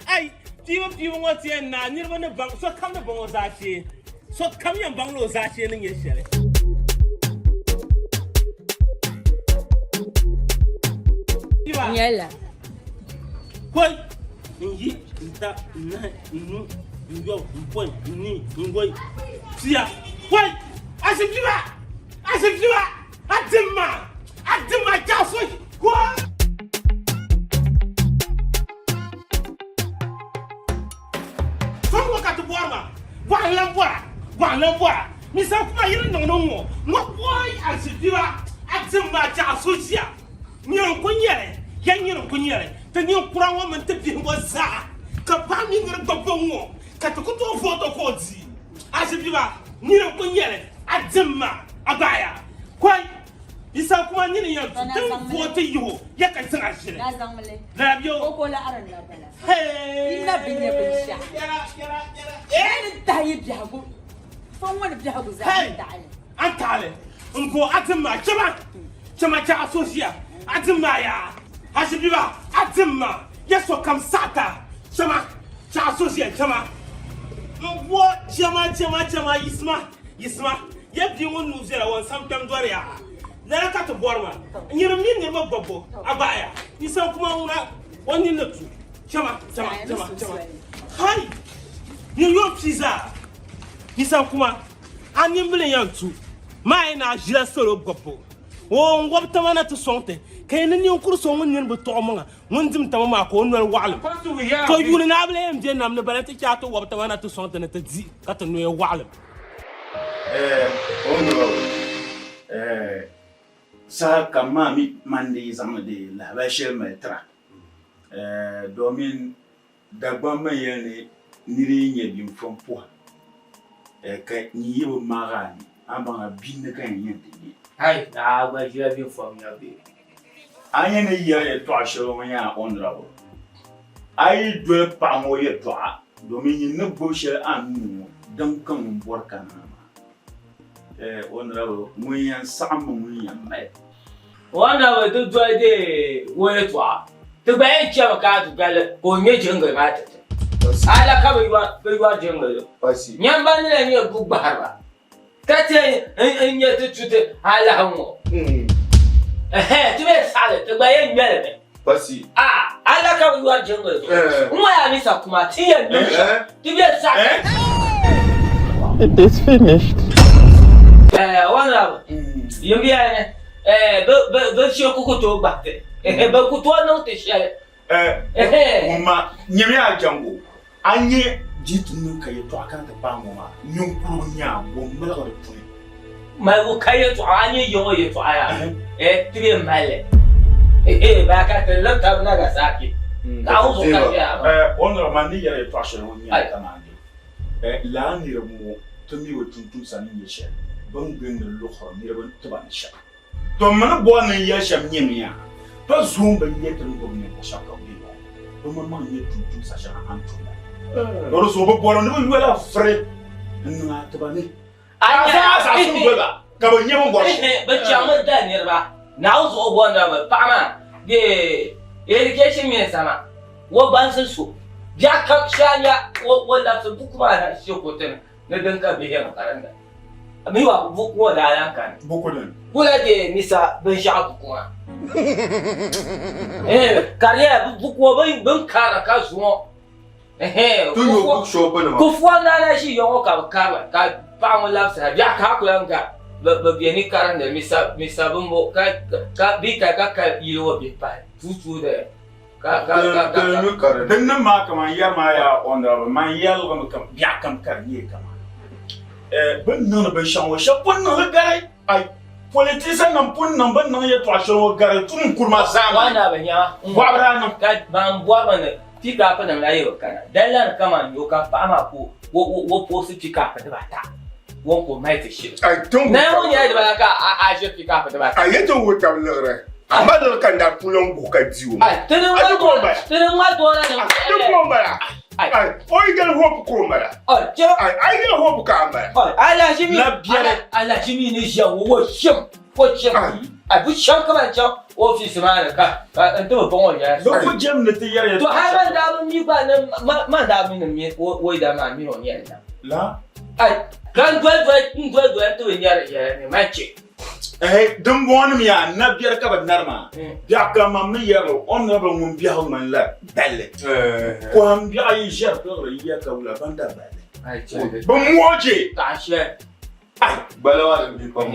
Ai, piibu piibu ŋɔ ti yɛn naai niriba ni baŋ, sokam ni baŋ o zaashee. Sokam yɛn baŋla o zaashee ni nyɛ shɛli. Nyɛla. Koi, n yi, n ta, n nahi, n nu, n yɔbu, n pɔi, n nii, n woi, pia. Koi, Azibiba! Azibiba! A dim ma! A dim ma chaɣ so! Koi! Fɔŋ ŋɔ ka ti bɔri maa, bɔɣu n-lan bɔra, bɔɣu n-lan bɔra. Ninsal kuma yi ni niŋ ni ŋ-ŋɔ, ŋɔ koi Azibiba! A dim ma chaɣ so ʒiya. Nyini n-ku nyɛ li, ya nyini n-ku nyɛ li, ti ninkura ŋɔ mini ti bihi ŋɔ zaa, ka paɣa mi niri gbibbu ŋ-ŋɔ, ka ti ku tooi vooti ka o di. Azibiba, nyini n-ku nyɛ li, a dim ma, a gbaaya. Kɔi, Yisa kuma nyini yɛn tu ti ni vooti yihi o, ya ka zaŋ a ʒili. Lala bɛ o. Hey! Hey! A ni taɣi li n-go a dim maa, chama! Chama chɛ a so ʒiya, a dim maa yaa. Azibiba, a dim maa, ya sokam saɣita. Chama chɛ a so ʒiya, chama m-bo chama chama chama yisima yisima. Ya bia ŋɔ nuu viɛla wɔnsam kpɛm dɔri yaa. Lala ka ti bɔri maa. Nyini m mini niriba gbabbo, a gbaaya. Yisa kuma ŋuna o nini ni tu. Chama chama chama chama. Hai! Nyin yom pia zaa. Yisa kuma. A nimbili yɛn tu maa yi na ʒila salo gbubbu. O n wɔbi tama na ti sɔŋ ti, ka yi ni ninkuri so ŋun nini bi tuɣi maŋa ŋun dim tama maa ka o noli waɣilim. To yuuni ni a bi lahi yɛn be nam ni bala nti chɛ a ti wɔbi tama na ti sɔŋ ti ni ti di ka ti noya waɣilim. Saha kam maa mi man di zaŋdi di lahabali shɛli mali tira domin Dagbamba yɛli ni nira yi nya binfam puha ka nyin yi bi maag a ni, a ni baŋ a binni ka yɛn nya nti nya. Hai, a gba ʒila binfam nya bee? A nya ni yɛri yɛtɔɣa shɛli ŋɔ nya Honourable, a yi doli paɣa ŋɔ yɛtɔɣa domin nyin ni gbubi shɛli a nuu ni ŋɔ din ka ŋun bɔri ka niŋ maa. Honourable, ŋun yɛn saɣimmi ŋun yɛn mali. Honourable ti doli deei o yɛtɔɣa, ti gba yɛn chɛmi ka a ti galli ka o ŋmɛ jiŋgili maa ti ti. Ala ka bɛ yɔri jiŋgili. Nyamba ni lahi nyɛ bugbahiriba ka ti n-nyɛ ti tu ti alahi ŋɔ. Ɛhɛn, ti mi saɣili ti gba yɛn ŋmɛ li mi. A ala ka bɛ yɔri jiŋgili zuɣu. N ŋɔ yaa misa kuma ti yɛn niŋ shɛm ti bɛ saɣili. It is finished. Honourable, yimbiya ni bɛ shee ku ku tooi gbahi ti. Bɛ ku tooi niŋ ti shɛli. Ŋun ma nyamiya a jɛŋgu, a nya di ti niŋ ka yɛtɔɣa kana ti paai ŋɔ maa, ninkurigu nya o miligi di puni. Maligu ka yɛtɔɣa, a nya ya ŋɔ yɛtɔɣa yaa, ti bɛ mali li. Baa ka ti liri tab Nagasaki. Naawuni zuɣu ka ʒiya maa. Honourable, man ni yɛri yɛtɔɣa shɛli ŋɔ nyɛla kamani lala niriba ŋɔ ti mi bi tumtumsa ni nyɛ shɛli, bɛ ni gilindi luɣiri niriba tiba ni shɛm. To m mi ni bɔri ni n yɛli shɛm nyɛmiya, pa zoom bɛ nyɛ ti ni gbubi ninvuɣ shɛba ka bɛ be ŋɔ, bɛ maŋmaŋ nyɛ tumtumsa shɛŋa a ni tumda. To di zuɣu bɛ bɔri ni bɛ yola firi n-niŋ a tiba ni. A zaŋ a zaɣisim doli ba. Ka bi nya bɛ ni bɔri shɛm. Bɛ chaŋmi da niriba. Naawuni zuɣu bɔri niriba paɣa maa bee education minister maa o gbansi so biɛɣu kam shee a nya o labisi buku maa na shikuru ni ni din ka bihi yɛn karinda mi wa buku ŋɔ daa lan kani. Buku din? Kula dee misa binshɛɣu buku maa. Ka di nyɛla buku ŋɔ bɛ ni karira ka zuŋɔ Kufuor naa na ʒi ya ŋɔ ka bɛ kari ba ka paɣa ŋɔ labisira biɛɣu ka a ku lan gari bɛ be ni karindi misa bimbo ka bɛ ka ka ka yili ŋɔ bihi pahi tuutuu daya ka ka ka ka Din niŋ maa kaman yɛri maa yaa honorable man yɛligimi kam biɛɣu kam ka di nyɛ kaman bɛ ni niŋdi binshɛɣu ŋɔ shɛba pun niŋ li gari ai politisa nim pun niŋ bɛ ni niŋ yɛltɔɣa shɛli ŋɔ gari tum n kuri maa zaamani bɔɣiri daa niŋ. Ka ban bɔrimi ni pick-up nim la yi bi kana dali la ni kaman yo ka paɣa maa ka o posti pick-up dibata o ni ku mali ti shili. Naya ŋɔ nyɛla dibala ka a ʒiri pick-up dibata. A yɛn ti wuhi tab liɣiri amaa liɣiri ka n daa pun lan guhi ka di o maa. Ti ni ŋma doola nim. Di ko m-bala. O yi gari hope ka o mala. A yi gari hope ka a mala. Alahachi mi ni ʒiya ŋɔ o shim o shim a bi chaŋ ka man chaŋ ofiisi maa ni ka n ti bi baŋ o yɛla. Bɛ ku jɛm ni ti yɛri yɛltɔɣa To hali man daa bi mi gba ni man daa mi ni mi o yidana maa mini o nyɛli na. La. Ai ka n doli doli n doli doli n ti bi nyɛri yɛla ni man chɛ. Ɛhɛ, dimbɔŋɔnim yaa, nabiɛri ka bɛ nari maa. Biɛɣu kam man mi yɛri li, o ni bi ŋun biɛhigu ŋmanila balli. Kɔhim biɛɣu yi ʒiɛri piligiri yiya ka wula ban da balli. Bɛ mooi je. Gbala maa din bi pam.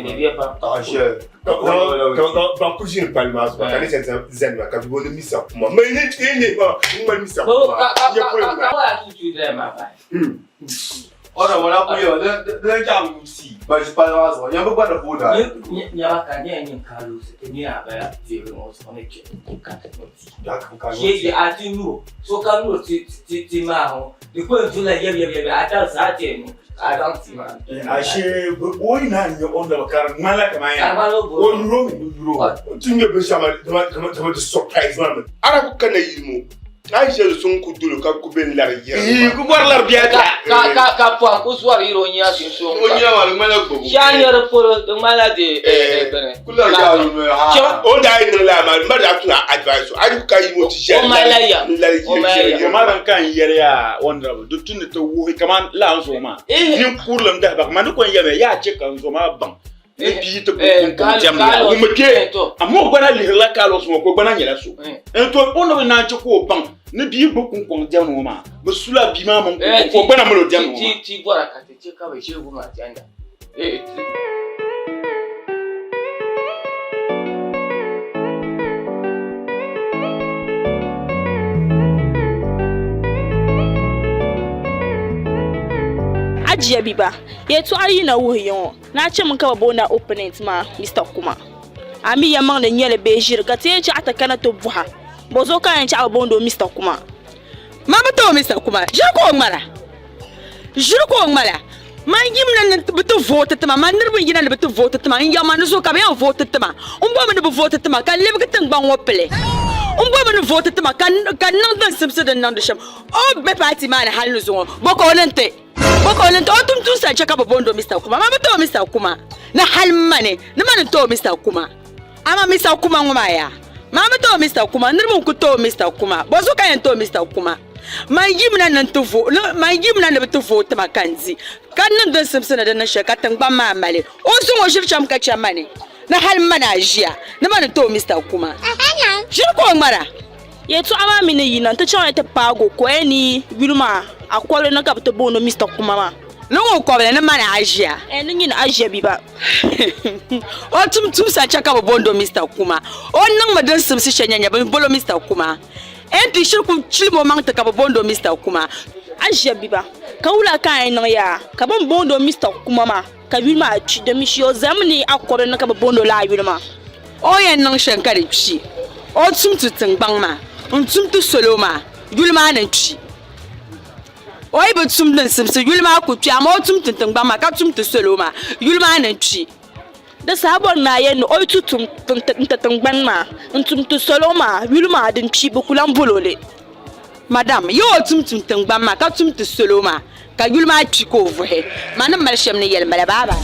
Taɣa shɛli. Ban ku ʒini palli maa zuɣu ka ni chɛ zani maa ka bɛ booni Misa Kuma. Mali ni nyɛ maa ŋmani Misa Kuma. Nyɛ polo ŋmani. Ɔna wala ku yɛ di lan chaŋ si ban ʒi palli maa zuɣu nyam bi gba di booni a. Nyaba ka nyɛ nyin ka lusi ti nyɛ a bala teebuli ŋɔ zuɣu ni chɛ ka ti ŋɔ ti. Shee a ti nyu so ka nyu ti ti ti maa ŋɔ di ku yɛn dula yɛbi yɛbi yɛbi a tari saa ti nu ka a zaŋ ti maa. Ashe o yi naan nyɛ o ni ka di ŋmanila kaman yaa o yuro mi yuro. Ti nyɛ binshɛɣu maa dama di surprise maa mi. A daa ku kana yili ŋɔ A yi ʒe suŋ ku dolo ka ku be n-lari yiri maa. Ii, ku bɔri lari bia daa. Ka, ka, ka pɔhim ku zɔri yiri o nyia sunsuuni. O nyia maa di ŋmanila gbubu. Shee a nya di polo, di ŋmanila di bini. Ku lari yaa o noli haa. Chɛ. O ni daa yi niŋ lala maa, m ba daa tuna advice o, a yi ku ka yi ŋɔ ti ʒiya O malila yɛm. n-lari O malila yiri yɛm. O ma din ka n yɛri yaa honorable, di tu ni ti wuhi kaman lala n zuɣu maa. Nyin kurili n dahi bahi, man di ko n yɛmi ya, yaa chɛ ka n zuɣu maa baŋ ni bia ti gbubi kunkuni diɛmdi yaa ŋun mi kpe amaa o gba na lihirila Carlos ŋɔ ka o gba na nyɛla so n to o ni bi naan chɛ ka o baŋ ni bia gbubi kunkoŋ diɛmdi ŋɔ maa bi sula bia maa mini kunkoŋ ka o gba na mali o diɛmdi ŋɔ maa. Ti bɔra ka ti chɛ ka bɛ ʒirigu maa diɛmda. Ajiya biba, yɛltɔɣa yi na wuhi ya ŋɔ. Naa chɛmi ka bɛ booni a opponent maa Mister Kuma. A mi yɛlimaŋli n-nyɛ li bee ʒiri ka ti yɛn chaɣ ti kana ti bɔha, bɔzuɣu ka a yɛn chaɣ bi booni o Mister Kuma? Man bi ti o Mister Kuma, ʒiri ka o ŋmara. Ʒiri ka o ŋmara. Man yimina ni bɛ ti vooti ti ma, man niriba n-yina ni bɛ ti vooti ti ma, n yɛɣima ni zuɣu ka bɛ yɛn vooti ti ma. M bomi ni bɛ vooti ti ma ka n lebigi tiŋgbani ŋɔ pili. M bomi ni vooti ti ma ka n niŋ din simsi din niŋdi shɛm. O be paati maa ni hali ni zuŋɔ, bɔ ka o niŋ ti? Bɔ ka o niŋ ti? O tum tuunsa n-chɛ ka bɛ boond o Mister Kuma. Maa bi ti o Mister Kuma ni hali m ma ni, ni ma ni ti o Mister Kuma. Amaa Mister Kuma ŋɔ maa yaa? Maa bi ti o Mister Kuma, niriba n-ku ti o Mister Kuma. Bɔ zuɣu ka yɛn ti o Mister Kuma? Man yimina ni n-ti vo, ni man yimina ni bɛ ti vooti ma ka n di, ka niŋ din simsi ni di niŋ shɛli ka tiŋgbani maa mali. O zaŋ o ʒiri cham ka chɛ ma ni, ni hali m ma ni a ʒiya, ni ma ni ti o Mister Kuma. Ʒiri ka o ŋmara. Yɛltɔɣa maa mi ni yina nti chaŋ ti paagi o koya ni yuli maa a kɔbili ni ka bɛ ti booni o Mister Kuma maa. Ni ŋun kɔbili ni mani Aʒia. Ɛɛn ni nyini Aʒia bi ba. O tum tuusa chɛ ka bɛ booni o Mister Kuma. O ni niŋmi din simsi shɛli nyɛ nyɛ bɛ ni boli o Mister Kuma. MP shiri ku chilim o maŋ ti ka bɛ booni o Mister Kuma. Aʒia bi ba. Ka wula ka a yɛn niŋ yaa ka bɛ ni booni o Mister Kuma maa ka yuli maa kpi domishi o zami ni a kɔbili ni ka bɛ booni o lala yuli maa. O yɛn niŋ shɛm ka di kpi, o tum ti tiŋgbaŋ maa n-tum ti salo maa, yuli maa ni kpi. O yi bi tum din simsi, yuli maa ku kpi, amaa o tum ti tiŋgbaŋ maa ka tum ti salo maa, yuli maa ni kpi. Di saha bɔri ni a yɛli ni o yi ti tum n-ti tiŋgbani maa n-tum ti salo maa, yuli maa din kpi, bɛ ku lan bol o li. Madam, yi o tum tum tiŋgbani maa ka tum ti salo maa, ka yuli maa kpi ka o vuhi. Ma ni mali shɛm ni yɛli m-bala, bye bye.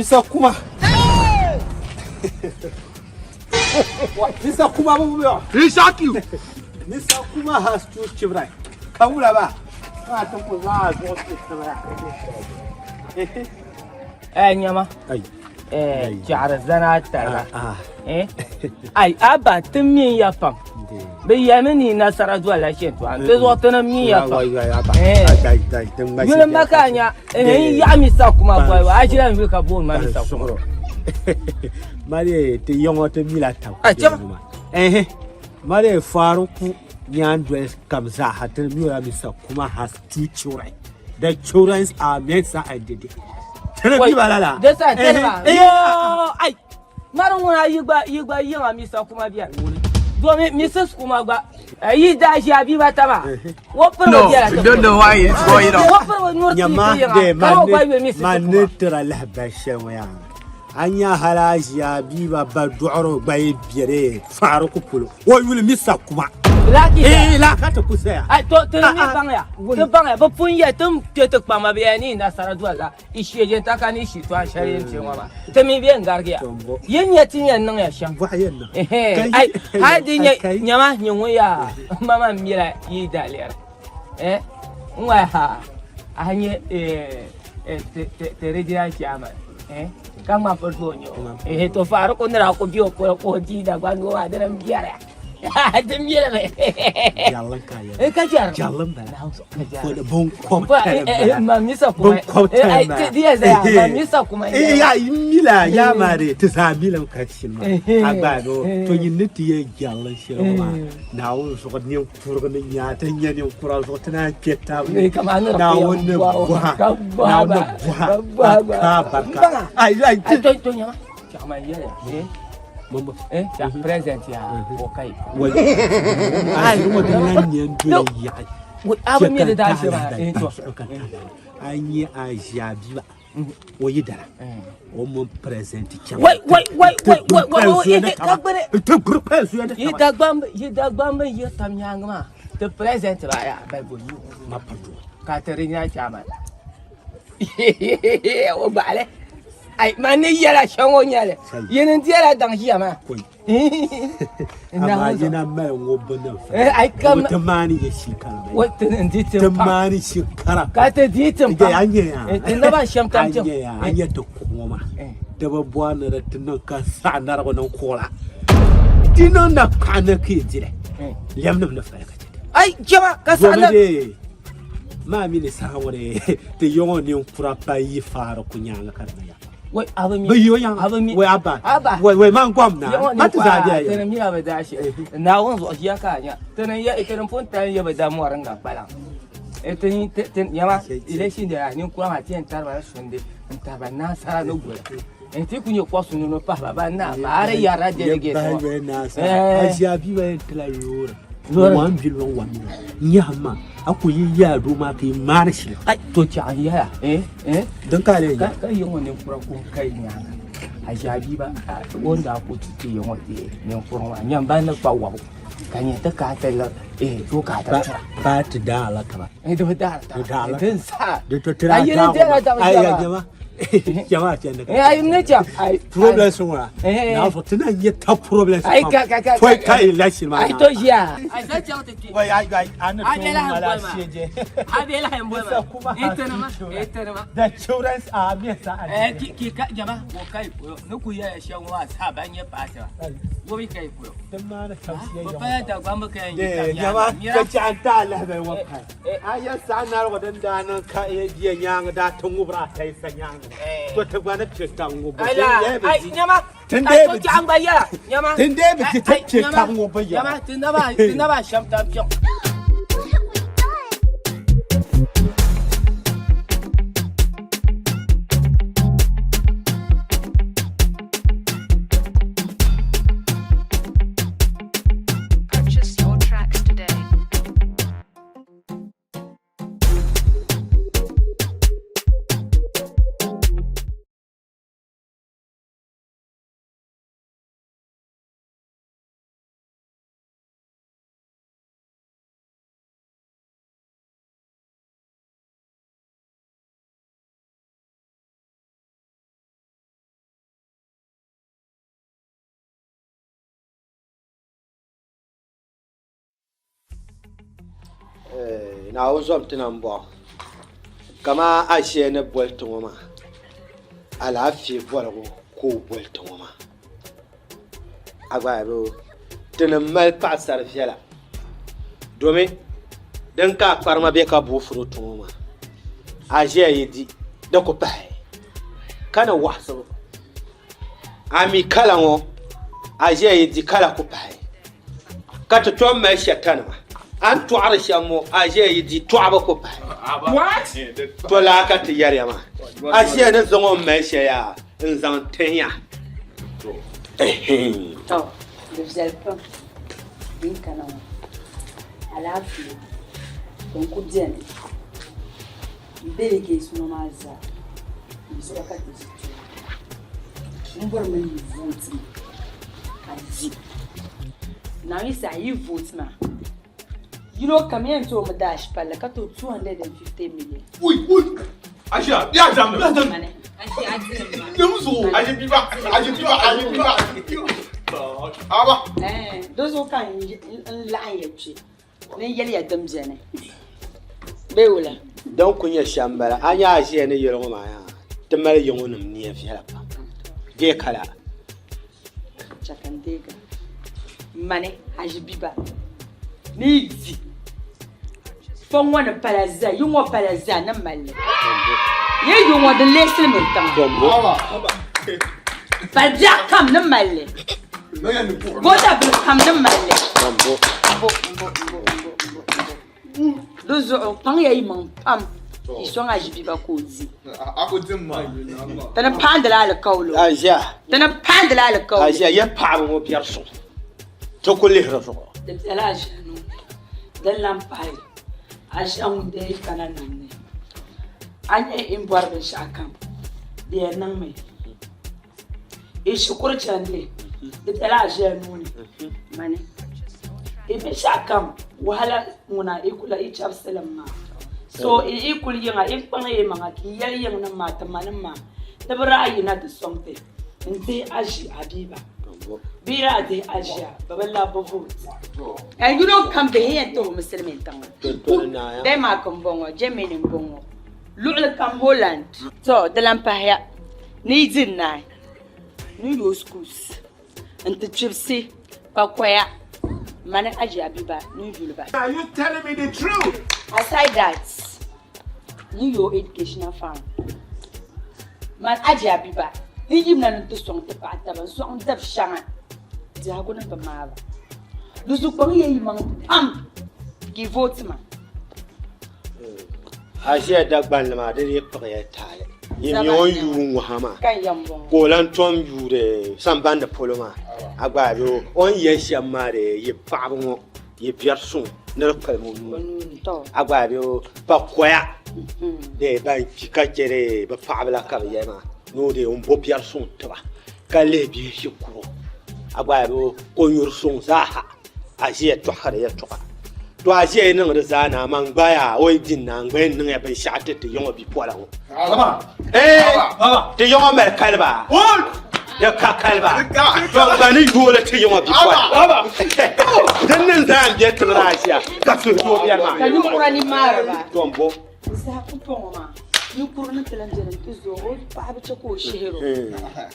Mr. Kuma. Mr. Kuma bu bu. He you. Mr. Kuma has two children. Kawula ba. Ka ta ku za zo su tara. Eh nyama. Ai. Eh chara zana tara. Eh. Ai aba tin min ya pam. Bi yɛmi ni nasara dola shɛtɔɣa ti zuɣu ti ni mi ya pam. Yuli ma ka a nya n yaɣa Mr. Kuma bɔli a ʒila n yuli ka booni ma Mr. Kuma. Mali ti yɔŋɔ ti mila tab. A chɛba. Eh mali Faruku nyaan doli kam zaaha ti mi la Mr. Kuma has two children. The children are Mensa and Dede. Tene bi bala la. De sa tene ba. Yo ai. Mari ŋuna yi gba yi gba yiŋa Mr. Kuma biɛni. Domi Mrs. Kuma gba yi daa ʒi a bia ba taba. O piri No, biɛla we don't know why it's going on. O piri nuri ti Nyama yiŋa de ka o gba yuli Mrs. ma Kuma. ni tira lahabali shɛli ŋɔ yaa. A nya hali a ʒiya bia ba ba dɔɣiri gba yi bɛ Faruku polo. O yuli Mr. Kuma. Laki Eh la ka ti ku saya. Ai to ti mi baŋya. Ti baŋya bi pun yɛ tin kpe ti kpama bi yɛ ni nasara dolla. I sheje ta ka ni shi to an shɛli yin kpe ŋɔ maa. Ti mi bɛ n garigiya. Yi nya ti yɛn niŋ ya shɛm. Ai hali di nyɛ nyama nyɛ ŋun yaa mama mila yi daliri. Eh n wa ha a nyɛ eh ti regional chairman. Eh ka ŋma piri to nyɛ o. Eh to Faruku ni daa ku bɛ o polo ka o dii Dagbaŋ noo maa dini n biɛri. Di mili mi. Jallim ka yɛli. Eh ka jɛri. Jallim bala. Jɛri. Bin kɔb tali bala. Ma Mr. Kuma. Bin kɔb tali bala. Di yɛ zaya ma Mr. Kuma. Eh ya mila ya ma de ti zaa milim ka shili maa. A gba do to nyin ni ti yɛn jallim shɛli ŋɔ maa. Naawuni zuɣu ninkurigi ni nya ti nya ninkura zuɣu ti naan kpe tab ni. Naawuni ni bɔha. Naawuni ni bɔha. A ka barika. Ai ai Ai to to nyama. Chama yɛlɛ. Eh. Eh, cha present ya o kai. Wai. Ai ŋɔ din lan nyɛ n doli yaɣi. A bi mi di daa shɛba. Eh to. A nyɛ a ʒia bia o yi dara o mun present chaŋ. Wai wai wai wai wai wai wai ka gbuni. Ti gburi kpɛn suya di Yi Dagbaŋ yi Dagbaŋ bin yi tam nyaanga maa ti present ba ya bai bo yu. Ma pa do. Ka ti regional chairman. O gbaɣali. Ai man ni yɛla shɛm ŋɔ nyɛli. Yini n diɛla daŋ ʒiya maa. Amma yina mali ŋubbu nim fa. Eh, ai kam- Ti maani yɛ shikara mai. Wai ti n di Ti tim pam. maani shikara. Ka ti di tim pam. A nyɛ ya. Eh, ti naba shɛm tam A tim. nyɛ ya. A nyɛ ti kuɣu ŋɔ maa. Di bi bɔri ni di ti niŋ ka saɣa narigu niŋ kuɣu la. Di niŋ na paɣa ni ka yi dili. Lɛm nim ni fali ka chɛ. Ai jɛma ka saɣa na. Domi maa mi ni saha ŋɔ ni ti yɔŋɔ ninkura pa yi faari ku nyaanga ka di na ya. Wai abu mi. Bi yi o nyaanga. Abu mi. Wai abba. Abba. Wai wai man gom na. Yɔŋɔ Ma ti zaa ninkura biɛla tini mi a bi daa shɛ. Naawuni zuɣu ʒiya ka a nya. Tini yɛ tini pun tali yɛ bi da mɔri n-ga kpalaŋ. Tini tini nyama election day a ninkura maa ti yɛn tari ba la sundi n tari ba nasara ni goli. Ti ku nyɛ kɔɣu ni pahi ba ban na maa di yɛrila delegate Yɛ ŋɔ. bahi nasara. Eh. A ʒia bia ba yɛn tila loori. Loori. Wan bili wan wan mi. Nyaha ma a ku yi yaa doo maa ka yi maani shili. Ai to chɛɣu n yɛla. Eh eh. Din ka a lee Ka ka yi ŋɔ ninkura ku kai nyaanga. A ʒia bia ba o ni daa ku ti ti yi ŋɔ ti ninkura maa nyam ban ni kpa wɔbu ka nyɛ ti ka ti la eh to ka ti tura. Ba ti daa la taba. Eh di bi daari Di daa la. Din sa. Di to tira A yini dɛla daŋ Ai ʒiya ya maa. jama. Jama chɛndi Eh ai n ni chaŋ. Ai. Problem sun wa. Eh. Na fɔ tɛna nyɛ ta problem Ai ka ka ka. Foi ka election ma. Ai to ʒiya. Ai sa chaŋ ti kpe. Wai ai ai ani A bela to han mala boli ma. sheje. A bela han boli ma. Eh tini ma. Eh tini ma. The children are me sa. Eh ki ki ka jama ko kai koyo ni ku yɛla shɛm maa sa ban nyɛ paati ba. Wo bi kai koyo. Din maa ni kam Bi pala Dagbaŋ bi ka yɛn yi De tam jama nyaanga. ka chɛn ta lahabali wa pai. A yɛ saɣa narigu din daa niŋ ka yɛ bia nyaanga daa ti ŋubira a tayi sa nyaanga. To ti gba ni pɛ tab ŋubbu. Ai la ai nyama. Tin Ai dee to bi chaŋ gba yɛla nyama. Tin dee bi ti Ai, pɛ nyama. tab ŋubbu yɛla. Nyama ti naba shɛm tam kpɛŋ. Purchase your tracks today. Naawuni zom ti na m-bɔŋɔ. Kaman a ʒiya ni boli ti ŋɔ maa, alaafee boligu ka o boli ti ŋɔ maa. A gba bi ti ni mali paɣasari viɛla domi din ka a kparima bɛ ka boofuro ti ŋɔ maa a ʒiya yi di di ku pahi ka ni waɣasibu a mi kala ŋɔ a ʒiya yi di kala ku pahi ka ti tom mali shɛtanima a ni tɔɣiri shɛm ŋɔ a ʒiya yi di tɔɣibu ku pahi to laa ka ti yɛriya maa a ʒiya ni zaŋ o mali shɛli yaa n zaŋ tin ya To di viɛli pam din kana ŋɔ alaafee din ku beni n delegates ŋɔ maa zaa di zuɣu ka ti ʒi kpe ŋɔ n bɔri mi ni yi vooti ma ka di Naawuni saha yi vooti maa yino kam yɛn toomi daashi palli ka tooi 250 million. Ui ui Aisha ya zamni ya zamni Nemu zuɣu Aisha biba Aisha biba Aisha biba Aba Eh, di zuɣu ka n laɣim ya kpe ni n yɛli ya din beni bee wula? Din ku nyɛ shɛm m-bala a nya a ʒiya ni yɛli ŋɔ maa yaa ti mali yiŋɔnim nia viɛla pam bee kala Chɛ ka n deegi a. Mani Hajibiba ni yi di fɔŋ ŋɔ ni pala zaa, yi ŋɔ pala zaa ni mali li. Yi yu ŋɔ di leei silimiin tiŋa. Pali biɛɣu kam ni mali li. Goota bili kam ni mali li. Mbo, mbo, mbo, mbo, mbo, mbo. Di zuɣu kpaŋ ya yi maŋ pam yi sɔŋ Hajibiba ka o di. Ti ni paandila alikauli. Ti ni paandila alikauli. Aʒia ya paɣaba ŋɔ biɛri suŋ ti ku lihiri zuɣu. Di bela aʒia nuu ni. Din lan pahi, aʒia ŋun dee yi kana nam ni, a nya yi ni bɔri binshɛɣu kam, di yɛn niŋmi. Yi shikuru chandi, di bela aʒia nuu ni. Mani, yi binshɛɣu kam wahala ŋuna yi kula yi chɛbisilim maa. So yi kuli yiŋa, yi kpaŋ yi maŋa ka yi yɛli yiŋnim maa, ti manim maa, ti bi daa yina ti sɔŋ ti n-dihi aʒi Abiba. Bɛ daa dihi aʒia, bɛ bi labi bɛ vote. Yino kam bihi yɛn tohimi silimiin tiŋa. Denmark m-bɔŋɔ, Germany m-bɔŋɔ, luɣili kam Holland. To di lan pahiya ni yi di naai ni yooi schools nti chibisi pakoya mani Aji Abiba ni yuli ba. Are you telling me the truth? Aside that, ni yooi educational fund mani Aji Abiba ni yimina ni ti sɔŋ ti paɣa taba n-sɔŋ dab shɛŋa biɛhigu ni bi maai ba. Di zuɣu kpaŋ ya yimaŋ pam ka yi vooti ma. A ʒiya Dagbanli maa di dii kpuɣiya taali. Yi mi o ni yuui ŋɔha maa ka o lan tom yuuri sambani polo maa. A gba a be o ni yɛli shɛm maa di yi paɣiba ŋɔ yi biɛri suŋ ni di kpalim o nuu ni. A gba a be o pakoya di ban kpi ka chɛ di bɛ paɣiba la ka bɛ yɛli maa ni o di m-bo biɛri suŋ ti ba ka lihi bihi shikuru. A gba a be o konyuri suŋ zaaha. A ʒiya tɔhiri yɛtɔɣa. To a ʒiya yi niŋ di zaa naa man gba yaa o yi di naa n gba yɛn niŋya binshɛɣu ti ti yiŋɔ bipola ŋɔ. Ti yiŋɔ mali kaliba. Di ka kaliba. To n gba ni yooli ti yiŋɔ bipola. Din niŋ zaa n bɛ tiŋ ni a ʒiya ka suhu tooi biɛri maa. Ka ninkura ni maari ba. To n bo. Di saha pumpɔŋɔ maa, ninkuri ni ti lan beni nti zooi o paɣiba chɛ ka o shihir o.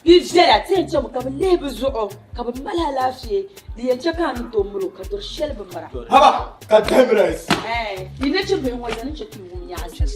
Bi viɛla, ti yɛn chɛmi ka bɛ lihi bɛ zuɣu ka bɛ mali alaafee, di yɛn chɛ ka a ni tooi miri o ka dɔr shɛli bi mira. Haba ka dahimrice. Yi nachimbihi ŋɔ zani chɛ ka yi wum nyaɣisim.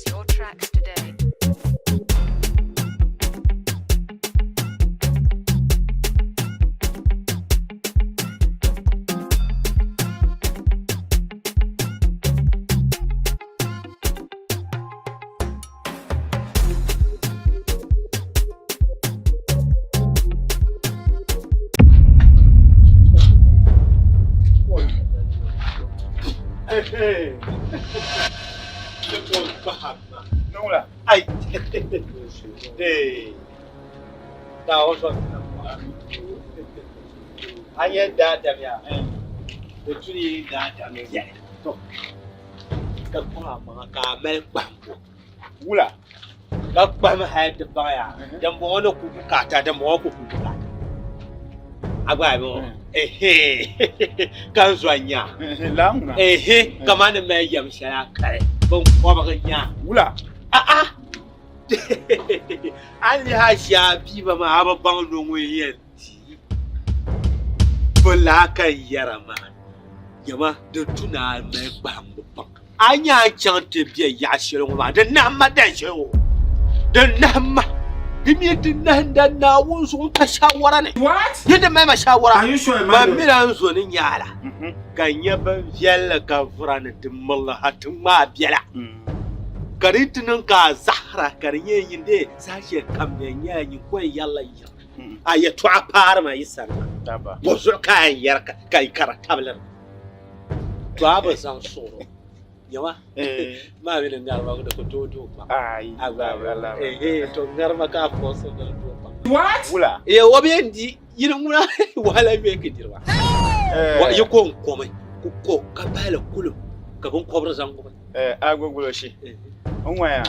A nyɛ daadam yaa di tu ni daadam yɛli ka kpaŋ a maŋa ka a mali kpahimbu wula ka kpahim hali ti baŋ yaa dimbɔŋɔ ni ku bukaata dimbɔŋɔ ku ku bukaata A gba bi ehe ka n zɔn nya ehe kamani ni mali yɛm shɛli a kali bin kɔbigi nya wula a'a a ni lihi a ʒi a bia maa a bi baŋ ni ŋun yɛn di bɛ laa ka n yɛra maa nyama di tu ni a mali kpahimbu pam a nya a chaŋ ti be yaɣa shɛli ŋɔ maa di nahimma dan shɛli ŋɔ di nahimma di mi di nahinda Naawuni zuɣu n ka shaawara ni yi di mali ma shaawara ma mi la n zo ni nyaala ka n nya bin viɛlli ka vura ni ti mirili ha ti ŋmaa biɛla ka di ti niŋ ka a zahara ka di nyɛ nyin dee saha shɛli kam di yɛn nyɛla nyin ko yɛn yɛrila yiriŋ a yɛtɔɣa paari ma yi sani maa bɔzuɣu ka a yɛn yɛri ka yi kara tabiliri to a bi zaŋ suɣuro nyama maa mi ni ŋarima di ku tooi doo kpaŋ to ŋarima ka a fɔɔsi ni di doo kpaŋ wula ye o bɛ yɛn di yini ŋuna wahala yɔi ka diriba wa yi ko n komi ku ko ka bahili kulim ka binkɔbiri zaŋ gubi a gbugulo shi n ŋɔya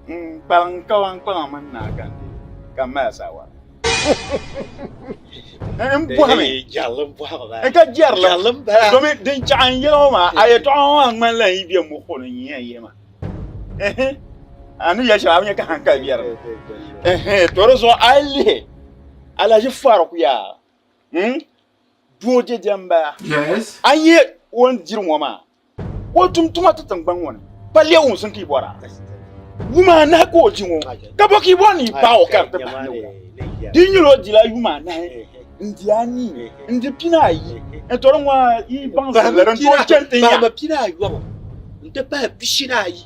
n kpaliŋ kawan kpaŋa mini naa ka n di ka m mali saawara n bɔhimi n ka jɛrili domi din chaɣa n yɛli ŋɔ maa a yɛtɔɣa ŋɔ maa ŋmanila n yi be muɣu ni n yɛn yihi ma a ni yɛli shɛm a bi nya ka hankali biɛri to di zuɣu a yi lihi Alhaji Faruk yaa doo dɛdɛ m-bala a nya o ni diri ŋɔ maa o tum tuma ti tiŋgbani ŋɔ ni pa lɛbi wumsim ka yi bɔra yuma anahi ka o di ŋɔ ka bɔ ka yi bɔri ni yi paai o ka di ti pahi ni wula di nyɛla o dila yuma anahi n di anii n di pina ayi n tɔri ŋɔ yi baŋ zilli din tooi chani ti nya pahimi pina ayɔbu n ti pahi pishi ni ayi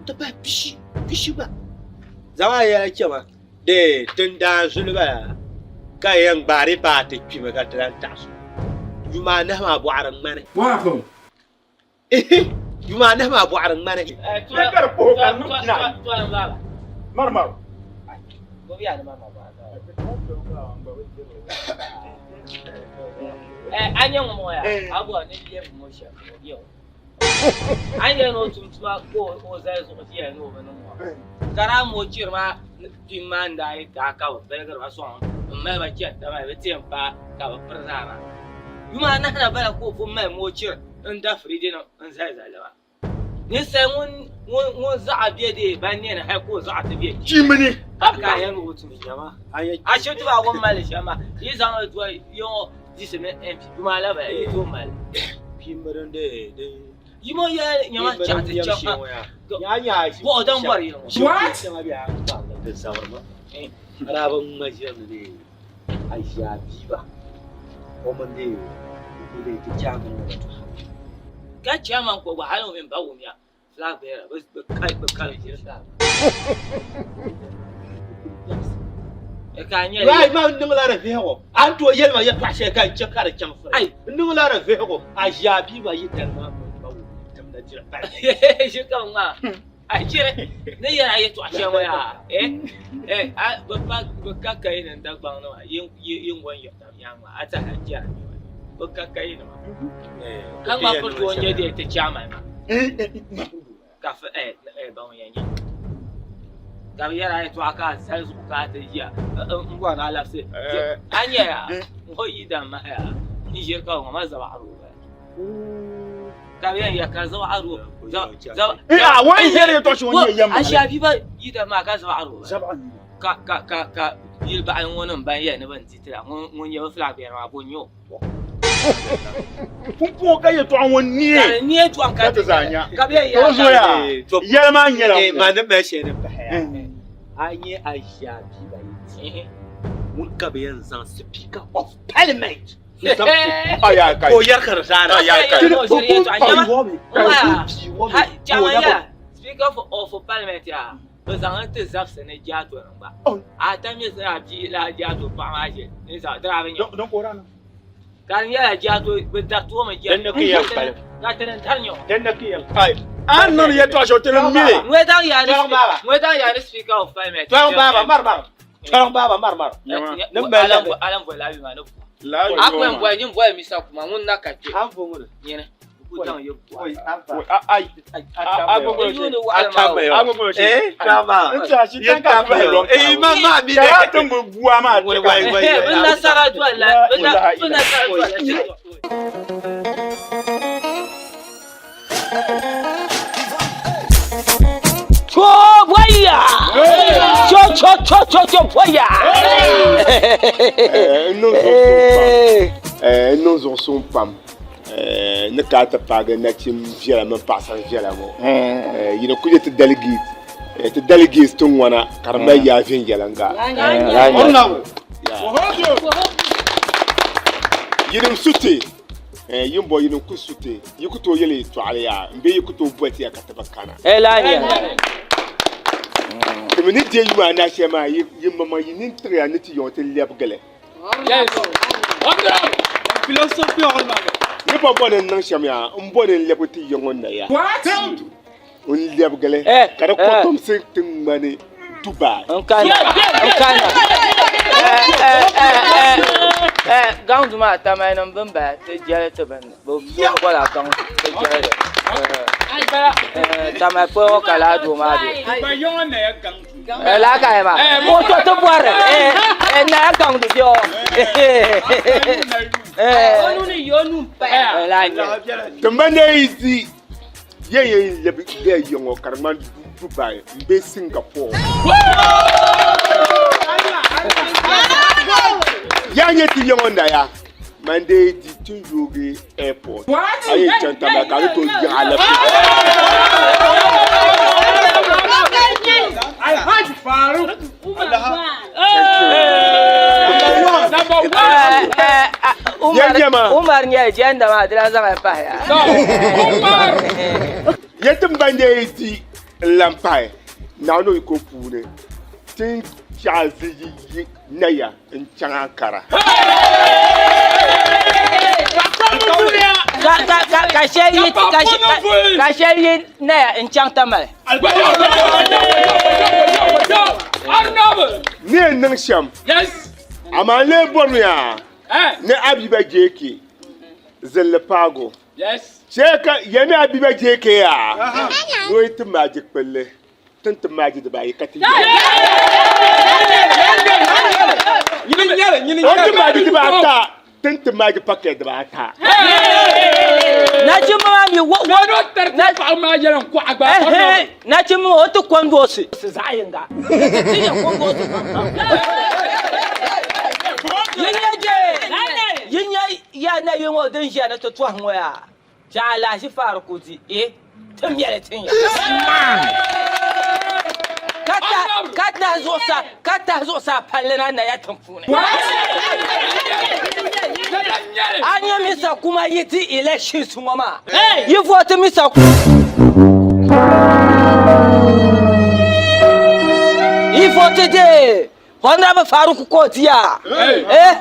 n ti pahi pishi pishi gba zaŋ a yɛla chɛma Dee tindaan zuli bala ka yɛn gbaari paai ti kpimi ka ti lan taɣisi o. Yuma anahi maa bɔɣiri ŋmani. What happened? Ihi! Yuma anahi maa bɔɣiri ŋmani. A ni yɛli ni o tum tuma ka o zali zuɣu ʒiya ni o bi niŋ ŋɔ ka daa mo chiri maa kpim maa n-daa yi taai ka bɛ piligiri ba sɔŋ m-mali ba chani Tamale bɛ ti yɛn paai ka bɛ piri zaa maa. Yuma anahi na bala ka o pun mali moochiri n-da firiijinima n-zali zali ba. Ninsal ŋun zaɣa be dee ban nɛni hali ka o zaɣa ti be Chimini. Ka a yɛli ni o tum shɛm maa. Ashibiti maa o ni mali shɛm maa yi zaŋ li doli ya ŋɔ disi mini MP yuma la bala yi tooi mali. Yi mo yɛli nyama chaɣ ti chaŋ ha buɣu dan bɔri yili ŋɔ. What? Ka chairman ko gba hali o mini ba wumya flag bearer bɛ kali bɛ kali ʒiri flag. Rai ma n niŋla di vihigu a ni tooi yɛli ma yɛltɔɣa shɛli ka n chɛ ka di chaŋ firi n niŋla di vihigu a ʒi a bia ba yi dali maa ba wum timda jiri pali. Ʒi ka bi ŋmaa a chiri ni yɛli a yɛltɔɣa shɛli ŋɔ yaa eh eh a bi pa bi ka kayi ni Dagbaŋ nima yin yin gon yiɣi tam nyaanga maa a tiɛha jɛra bi ka kayi nima ka ŋma piri ti o nyɛ dee ti chairman maa ka fi eh eh ba ŋun yɛn nyɛ ka bi yɛra yɛltɔɣa ka a zali zuɣu ka a ti ʒiya n bɔri ni a labisi a nyɛ yaa ŋɔ yi dan mahi yaa n ʒiri ka ŋɔ ma zabaɣa ka bi yɛn yɛ ka zabaɣa wani yɛri yɛltɔɣa shɛli ŋɔ nyɛ yɛm a shɛli ba yi dan maa ka zabaɣa ka ka ka ka yili baɣali ŋɔ nim ban yɛli ni bin di tira ŋun nyɛ bi flag bearer maa bo n nyɛ o Pumpɔŋɔ ka yɛtɔɣa ŋɔ neei ka di neei tɔm ka ti zaa nya. Ka bɛ yɛn To zoya yɛli maa nyɛla ŋɔ. Ma ni mali shɛli ni pahi ya a nyɛ a ʒi a bia ba yi ti ŋun ka bɛ yɛn zaŋ speaker of parliament ka o yɛri ka di zaa na. Speaker of parliament yaa bɛ zaŋ li ti zabisi ni jaato nim gba a ta mi a bia laa jaato paɣa maa ʒe ni zaŋ dira bi nyɛ ka di nyɛla jaato bi dariti o mi jaato ka ti ni dari nyɛ o Dinni ka yɛn kpalim. A ni niŋdi yɛltɔɣa shɛli ti ni mi li. Ŋɔ daŋ yaa ni ŋɔ daŋ yaa ni speaker of parliament. Tɔŋ baaba mari mari. Tɔŋ baaba mari mari. Ni mali la. Alan bɔli laabi maa ni bu. A kpɛm bɔli nyin bɔli misa kuma ŋun na ka kpɛ. An fo ŋuni. Nyini. Cho boya! Cho cho cho cho cho boya! N niŋ zuɣusuŋ pam ni ka ti paagi nachin viɛla mini paɣasari viɛla ŋɔ yino ku ti delegate ti delegates ti ŋɔna ka di mali yaa viɛnyɛliŋga. Yinim suti yin bɔ yinim ku suti yi ku tooi yɛli yɛltɔɣali yaa n bee yi ku tooi boli ti ya ka ti bi kana. Ti mi ni deei yuma anahi shɛli maa yi maŋmaŋ yi nini tiɣiya ni ti yiŋɔ ti lɛbigili. Ni pa bɔ ni n niŋ shɛm yaa n bɔ ni n lɛbigi ti yiŋɔ na ya n lɛbigili ka di kɔtomsi ti ŋmani Dubai. N kana n kana gaŋdu maa tamali nim bin bala ti jɛli ti bini bi so bɔla gaŋ ti jɛli li tamali polo ŋɔ ka laa doo maa bɛ laa ka maa o to ti bɔri naya gaŋdu bɛ o. Timba ne yi di yɛn yɛn lɛbi bɛ yiŋɔ ka di ŋmani Dubai n bɛ Singapore. Yaa nyɛ ti yiŋɔ naya man dee di ti yoogi airport a yɛn chaŋ tamali ka a ni tooi yiŋ alɛpilɛ. Alhaji Faruk. Umar nyɛ jɛnda maa di lahi zaŋ pahi ya. Yɛ ti ban dee di n lan pahi Naawuni o yiko puuni ti ni chaɣ ziliji yi naya n chaŋ Ankara. Ka shɛli yi naya n chaŋ Tamale. Ni yɛn niŋ shɛm, amaa n lee bɔrimi yaa ni Abiba JK zilli paago. Chɛ ka yɛmi Abiba JK yaa ni o yi ti maaji kpilli, ti ni ti maaji dibaayi ka ti yɛli. O ti maaji dibaata. Ti ni ti maaji pakɛt dibaata. Nachimba maa mi wo wo paɣa maa yɛla n kɔɣa gba. Nachimba maa o ti kɔndoosi zaɣ yinga. Ti yɛn kɔndoosi Yi nya je yi nya ya na yi ŋɔ din ʒiya ni ti tɔhi ŋɔ yaa chɛ alahichi faari ku di e ti mɛli tin ya. Ka tahi zuɣusaa ka tahi zuɣusaa palli na Naya tiŋ puuni. A nya Mr. Kuma yi ti elections ŋɔ maa yi vote Mr. Yi vote de Honorable Faruk Kotiya eh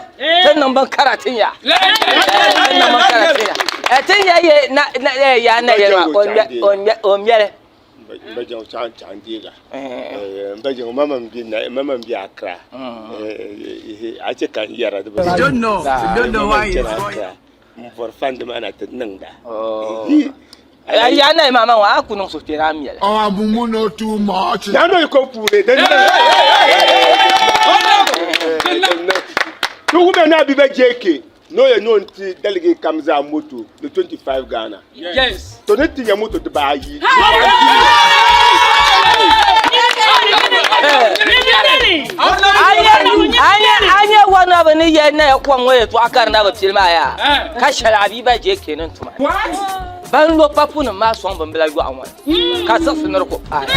ti niŋ bin kara tin ya ti niŋ bin kara tin ya eh tin ya ye na na ya na ye ma o ŋmɛli N ba jaŋ chaŋ chaŋ deega n ba jaŋ mama n bɛ na mama n bɛ Accra a chɛ ka n yɛra di bi You don't know. You don't know why chana he's Accra n bɔri fandi maa na ti niŋda ya na ma ma wa ku niŋ suhupiɛlli a mɛli Oh, I'm no too much. Na no ko puuni din ti wumya ni Abiba JK ni o yɛn ni o ni ti delegate kam zaa moto ni 25 Ghana. Yes. To ni ti nya moto dibaayi. Anya wana bi ni yɛli na ya kom ŋɔ yɛltɔɣa ka di na bi pili maa yaa ka shɛli Abiba JK ni tuma ban lo papu nim maa sɔŋ bimbila yɔɣu ŋɔ ni ka siɣisi ni di ku paai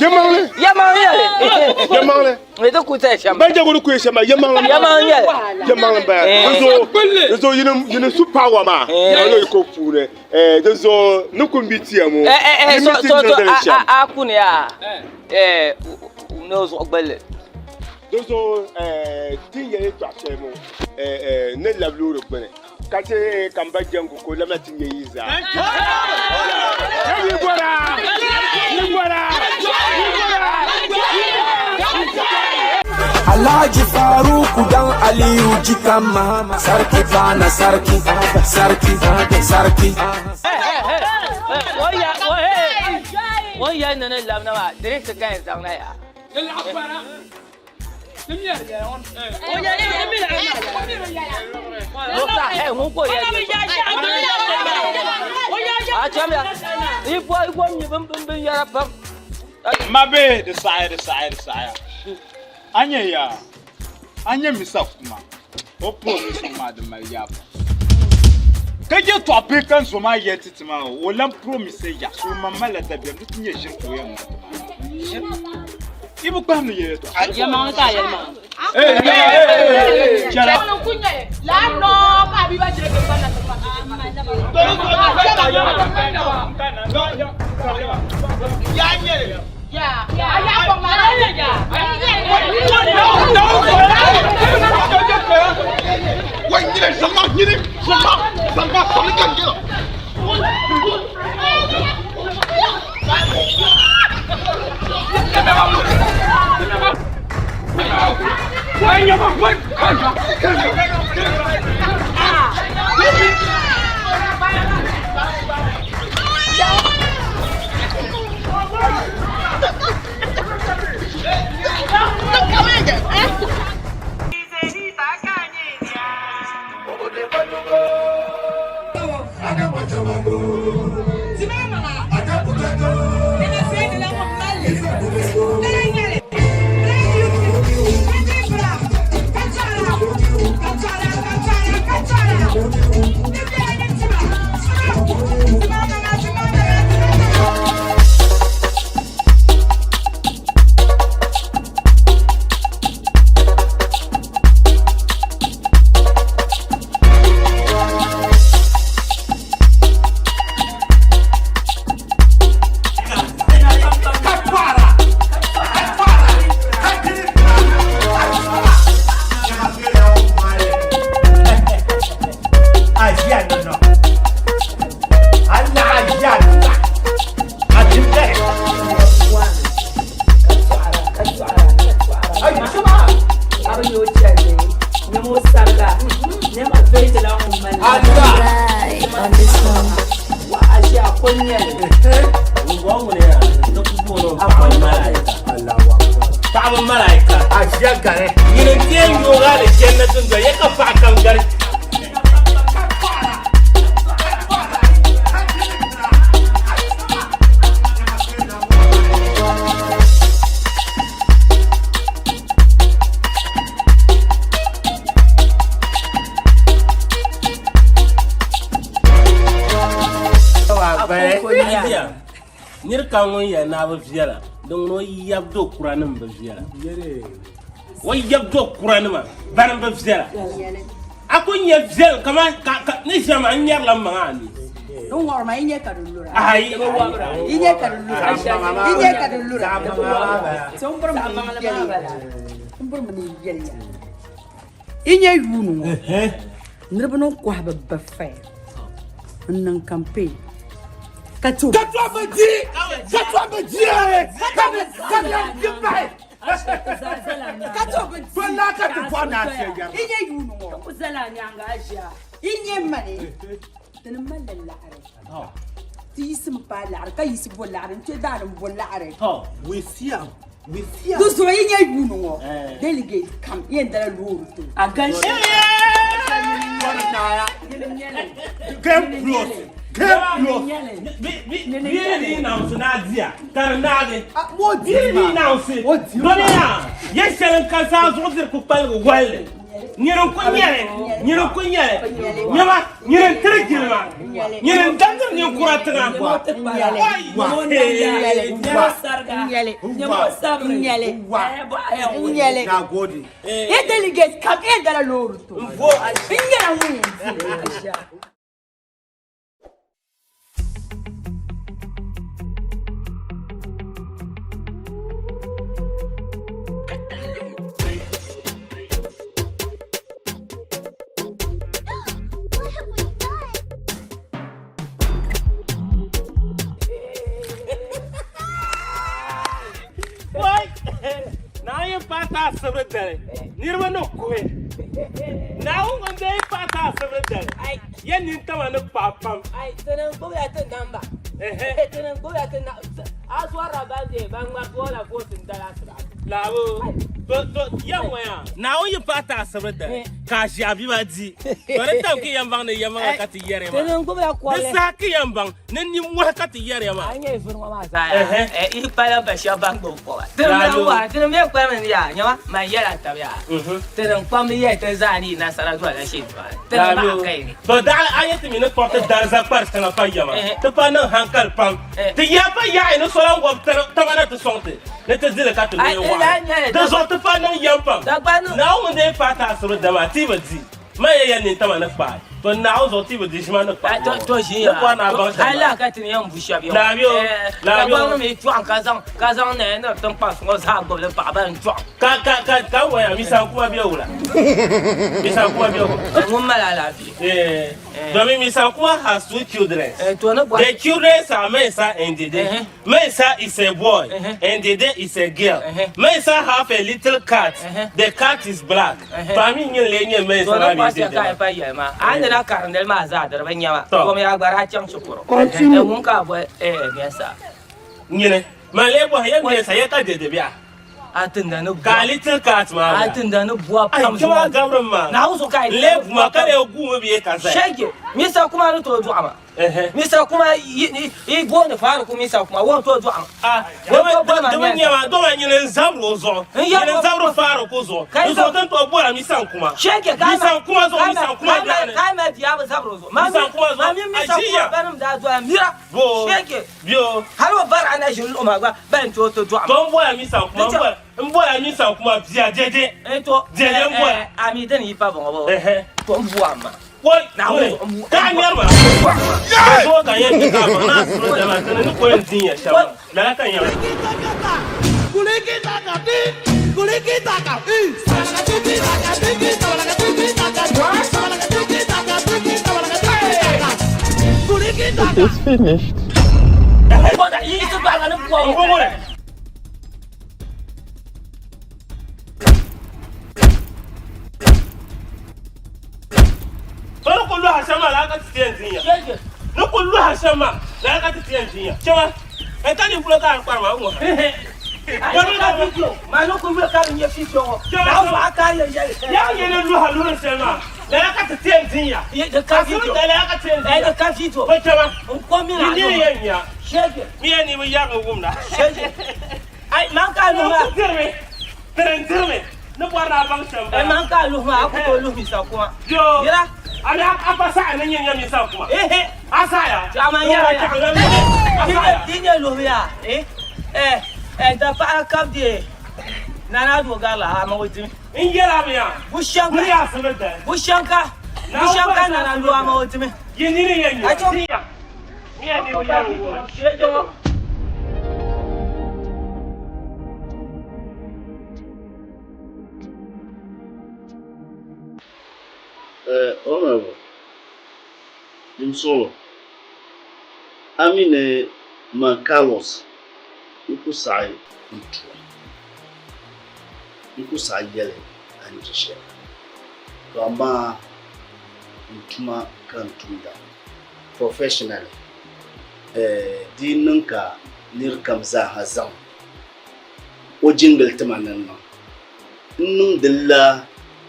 Yɛmaŋli. Yɛmaŋli yɛli. Yɛmaŋli. Ni di ku tali shɛm. Ban jɛguri ku ye shɛm maa yɛmaŋli. Yɛmaŋli yɛli. Yɛmaŋli baya. Di zuɣu yinim su power maa. Naawuni yiko puuni. Di zuɣu ni ku mi tiya ŋɔ. Yi mi ti niŋdi li shɛm. A kuni yaa ni o zuɣu gbulli. Di zuɣu ti ni yɛli yɛltɔɣa shɛli ŋɔ ni labi loori gbuni ka chɛ ka m ba jɛŋgu ka o labina ti nya yi zaa. Yi bɔra! Yi bɔra! Yi bɔra! Alhaji Faruku dan Aliyu. Jikan Mahama. Sarki bana sarki, sarki, sarki. O ya nini labina maa diriti ka yɛn zaŋ na yaa. Ma bihi di saɣaya di saɣaya di saɣaya a nyɛ yaa a nyɛ misa kuma o promise ŋɔ maa di mali yaa pam ka je tɔɣa bihi ka n zo maa yɛli ti ti maa o lan promise ya so man malila dabiɛm di ti nyɛ ʒiri ka o yɛn ŋma ti maa yi bi kpahim ni yɛli tɔɣa. Yɛlimaŋli ka a yɛli maa. Chɛla. 我你来什么？你的什么？什么？什么感觉？ Paɣaba malaika nyini n ti yɛn yooi alijanna dundoli ya ka paɣa kam gari. Nir kam ŋun yɛli ni a bi viɛla, din ŋuni o yab do kuranim bi viɛla. O yab do kuranima bani bi viɛla. A ku nya viɛlim kaman ka ka ni ʒiɛm a n nyarila m maŋa a ni. N wɔri ma yi nyɛ ka di lura. Ayi. Yi nyɛ ka di lura. Yi nyɛ ka di lura. So n bɔri mi ni yɛli ya. N bɔri mi ni yɛli ya. Yi nyɛ yuuni ŋɔ niriba ni kɔhi bi ba faya n niŋ campaign ka ti Ka tɔbu bi di! Ka tɔbu bi di! Ka bi ka bi lan di bahi! Ka tɔbu bi di! Bɔ laa ka ti bɔri ni a tiɛ yɛri. Yi nyɛ yuuni ŋɔ yi nyɛ mani ti ni mali laɣiri ti yiɣisimi paai laɣiri ka yiɣisi bo laɣiri n kpe daani n bo laɣiri We see am. We see am. Di zuɣu yi nyɛ yuuni ŋɔ delegate kam yɛn dala loori to. A galisi. Game plus. Game plus. Bia ni naawusi ni a diya ka di naagi. Bia ni naawusi dɔni yaa yɛ shɛli n ka saa zuɣu diri ku kpaligi walli. Nyini n ku nyɛli nyini n ku nyɛli nyɛma nyini n tiri jilima nyini n damdiri ninkura tiŋa. Ye delegate kam yɛn dala loori to. N nyɛla ŋun yɛn di. Wai! Naa yɛn paai ti asibiri dali niriba ni kuhi. Naawuni ŋun deei paɣa ti asibiri dali, ya nintama ni kpaɣi pam. Ai, ti ni gbubiya ti namba. Ti ni gbubiya ti na, a zɔrila ban deei ban ŋmari boola vooti n-dali asiba. Laabu, to, to, ya ŋɔ yaa. Naawuni yi paɣi ti asibiri dali, ka a ʒi a biba di. To di tam ka yɛn baŋ ni yɛlimaŋli ka ti yɛri Ti maa. ni gbubiya Di kɔrili. saha ka yɛn baŋ ni nimmohi ka ti yɛriya maa. A nyɛ vuri ŋɔ maa zaa yaa. Yi pala ba shɛba ban gbubi kɔba. Ti ni lan wahi, ti ni mi kpami ni yaa, nyama, man yɛla tab yaa. Ti ni kpambi yɛli ti zaa ni yi nasara dolila shintɔɣu ni. Ti ni bahi ka yi ni. To daɣili a yɛ ti mi ni kpuɣi ti dariza kpari tiŋa pa yɛma, ti pa niŋ hankali pam. Ti yaa pa yaɣi ni so lan wɔbi tiŋa na ti sɔŋ ti ni ti dili ka ti leei waɣila. Di zuɣu ti pa niŋ yɛm pam. Naawuni ŋun deei paai ti asibiri dama ti bi di. Ma ya ya nintama ni kpaai. To Naawuni zuɣu ti bi di ʒima ni kpaai ŋɔ. To ʒi Ni kɔhi ni a baŋ shɛm A maa. lahi ka ti ni yɛn bu shɛba yɛŋɔ. Laabio, laabio. Dagbaŋ mi tɔɣim ka zaŋ ka zaŋ naya ni tiŋkpansi ŋɔ zaa gbubi li paɣa ban tɔɣim. Ka ka ka ka waya misan kuma bɛ wula? Misan kuma bɛ wula? Ŋun mali alaafee. Eh, domin misan kuma has two children. To ni bɔhi. The children are Mensa and Dede. Mensa is a boy and Dede is a girl. Mensa have a little cat. The cat is black. To a mi nyin lee nyɛ Mensa To maa ni mini bɔhi Dede shɛli ka a maa. yi pa yɛli maa, a ni na karindili maa zaa di di bi nya ma. Tɔ. Kom yaa gba daa chaŋ shikuru. Continue. Ŋun ka a boli Mensa? Nyini, man lee bɔhi ya Mensa ya ka Dede bɛ a? A tinda ni bua. Ka a little cat maa A bɛ a? tinda ni bua Ai, pam kpɛma zuɣu. gabrim maa. Naawuni zuɣu ka a yi N lee guma ka lee guumi bee ka zaya. Shege, Misa kuma ni tooi dɔɣi ma. Misa kuma yi booni Faruku Misa kuma o ni tooi dɔɣi ma. Di bi nyɛ ma dama nyini n zabiri o zuɣu nyini n zabiri Faruku zuɣu n zuɣu ti ni tooi bɔra Misa kuma Misa kuma zuɣu Misa kuma biɛɣuni Ka ma bia bi zabiri o zuɣu Misa kuma zuɣu ma mini Misa kuma banim daa doya mira shege bio hali o bari a na ʒini luɣu maa gba ban tooi ti dɔɣi ma. To n bɔra Misa kuma n bɔra Misa kuma bia dede to dede n bɔra a mi dini yi pa bɔŋɔ bɔ to n bua ma. Woi, ka a ŋmɛri ma. Zuɣu ka yɛn ti ka a baŋ ni a suri dama ti ni ni ko yɛn din ya shɛm maa, lala ka n yɛn. It is finished. To ni ku lɔha shɛm maa lala ka ti ti yɛn din ya. Ni ku lɔha shɛm maa lala ka ti ti yɛn din ya. Chɛma, n ka ninvuɣ ka a kpari maa ŋɔ. Yaa nyɛ ni lɔha luhiri shɛli maa lala ka ti ti yɛn din ya. Asibiti lala ka ti yɛn din ya. To chɛma, yi nini yɛn nya. Mi yɛn ni bi yɛrigi wumda. Ai, man ka luhi maa. Dirimi, tiri n dirimi, ni bɔri ni a baŋ shɛm bala. Man ka luhi maa, a ku tooi luhi misa kuma. Yo, Yira. A ni a pa saɣi ni nyin nyɛ misa kuma. Ehe. A saɣiya. Chaɣa yɛra ya. Di nyɛ luhi yaa. Eh, eh, eh, da paɣa ka bɛ Nana Ado Garila, a ma o dimi. N yɛla mi ya. Bushanka. Ni yaa simi dali. Bushanka. Bushanka Nana Ado, a ma o dimi. Yi nini yɛn nyɛ. Acho. Mi yɛn ni bi yɛri wula. Honorable, Dimsolo, a mi ni man Carlos n ku saɣi n tua, n ku saɣi yɛli a ni je shɛli. To amaa n tuma ka n tumda professionally. Di yi niŋ ka nir kam zaaha zaŋ o jingili tima ni n-niŋ, n niŋdi la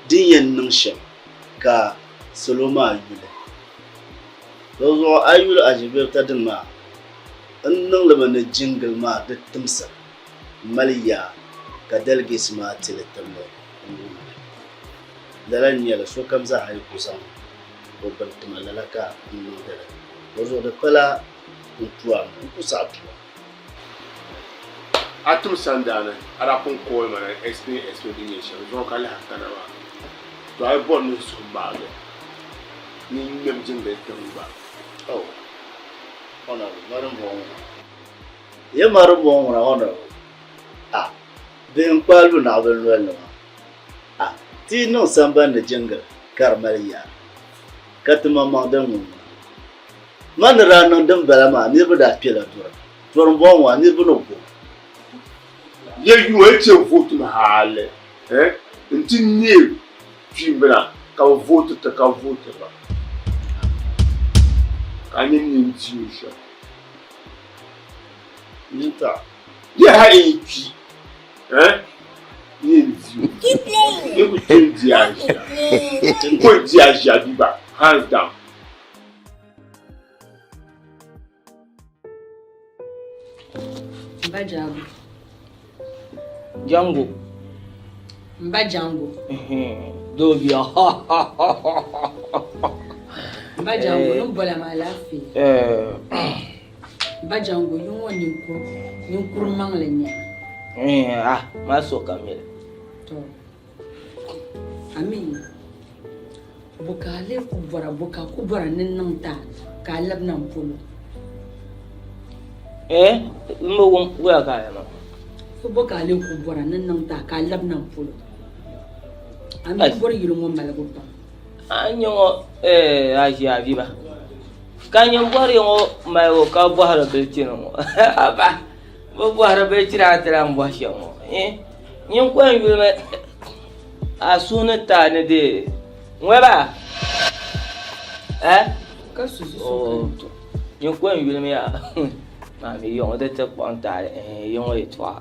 din yɛn niŋ shɛm ka salo maa yuli. Dinzuɣu a yi yuli aʒibirita dini maa, n niŋ li mi ni jingili maa di timsa mali yaa ka delegates maa ti li tibili n-wum li. Lala n-nyɛ li, sokam zaaha yi ku zaŋ o bini tima lala ka n niŋdi li. Dinzuɣu di pala n tua mi, n ku saɣi tua. A tim sandaani a daa pun call ma na explain explain din nyɛ shɛm zuŋɔ ka lahi kana maa to a yi bɔri ni suhu maagi ni ŋmɛm jingli tiŋ gba. Oh, Honorable, mari m-bɔŋɔ ŋuna. Ye mari m-bɔŋɔ ŋuna, Honorable. Ah, bihi n-kpaai lu naɣibil noli ni maa. Ah, ti yi niŋ sambani ni jingli ka di mali yaa, ka ti maŋmaŋ din ŋun ŋuna. Man ni daa niŋ din bala maa, niriba daa kpela duri. Duri m-bɔŋɔ ŋɔ, niriba ni go. Ye yuwa yi chɛ vote mi hali eh nti neei Kpiimbina ka bɛ vooti ti ka vootiri ba ka a nya nini di o shɛm. Nta yaha yi kpi eh nini di o yi ku kpi n-di a ʒia n ku di a ʒia biba hands down. Mba Jango. Jango. Mba Jango. Doo bia. Mba Jango ni bɔla ma alaafee. Mba Jango yi ŋɔ ninkuri maŋli n-nyɛ. Ah, maa so ka mili. To. Ami bo ka a lee ku bɔra, bo ka a ku bɔra ni n niŋ ti a ka a labina m polo? Eh, m bi wum wula ka a yɛli ma? Fo bo ka a lee ku bɔra ni n niŋ ti a ka a labina m polo? A mi bɔri yili ŋɔ maligu pam. A ni nya ŋɔ eh, a ʒi a biba. Ka nyini bɔri ya ŋɔ maligu ka bɔhiri bilichini ŋɔ. Haba, bɛ bɔhiri bilichini a ti lahi bɔhi shɛm ŋɔ. Eh. Nyin ko n yuli a suhu ni taai ni dee ŋɔba eh ka su oh nyin ko n yuli ya maa mi yiŋɔ di ti kpuɣi n taali eh yiŋɔ yɛltɔɣa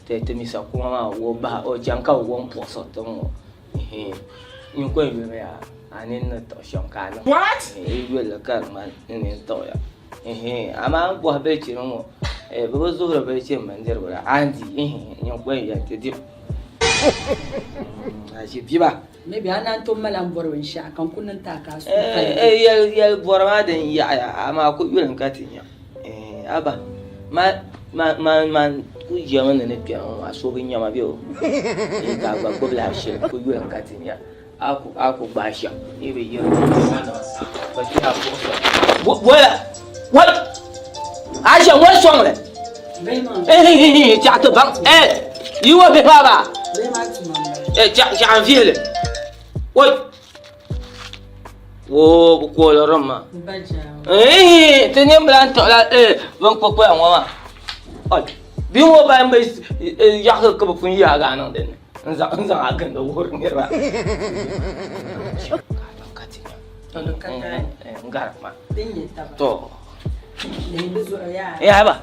ti ti misa kuma maa o bahi o chaŋ ka bi wom puɣisiri ti ŋɔ eh nyin ko n yuli ya a nini ni tiɣi shɛm ka a niŋ What? eh yulli ka di ŋmani n nini tiɣiya Amaa n bɔhi bilichini ŋɔ bɛ bi zuhiri bilichini bindirigu la a ni di nyin ko n-yɛn ti dim a ʒi biba. Maybe a naan tooi mali a ni bɔri binshɛɣu ka n ku niŋ ti a ka a suhu paligi. Yɛli bɔri maa din yaɣiya amaa ku yuli n-ka ti nya. Aba man ku jɛmi ni ni kpɛma ŋɔ maa so bi nya ma bee o ka a gba gbubi la shili ku yuli n-ka ti nya. A ku gbaai shɛm yi bi yiri ka kpɛhi a puɣusa wala wala a shɛm wala sɔŋli chɛɣu ti baŋ yi ŋɔ bihi maa baa chɛɣu n vihili wai woo bi kooli rim maa ti nini bi lahi tuɣila bin kpukpaya ŋɔ maa bia ŋɔ ban bi yaɣasi ka bi pun yaagi a niŋ dinni N zaŋ n zaŋ a gindi wuhiri niriba. N gari ma. To. Ya ba.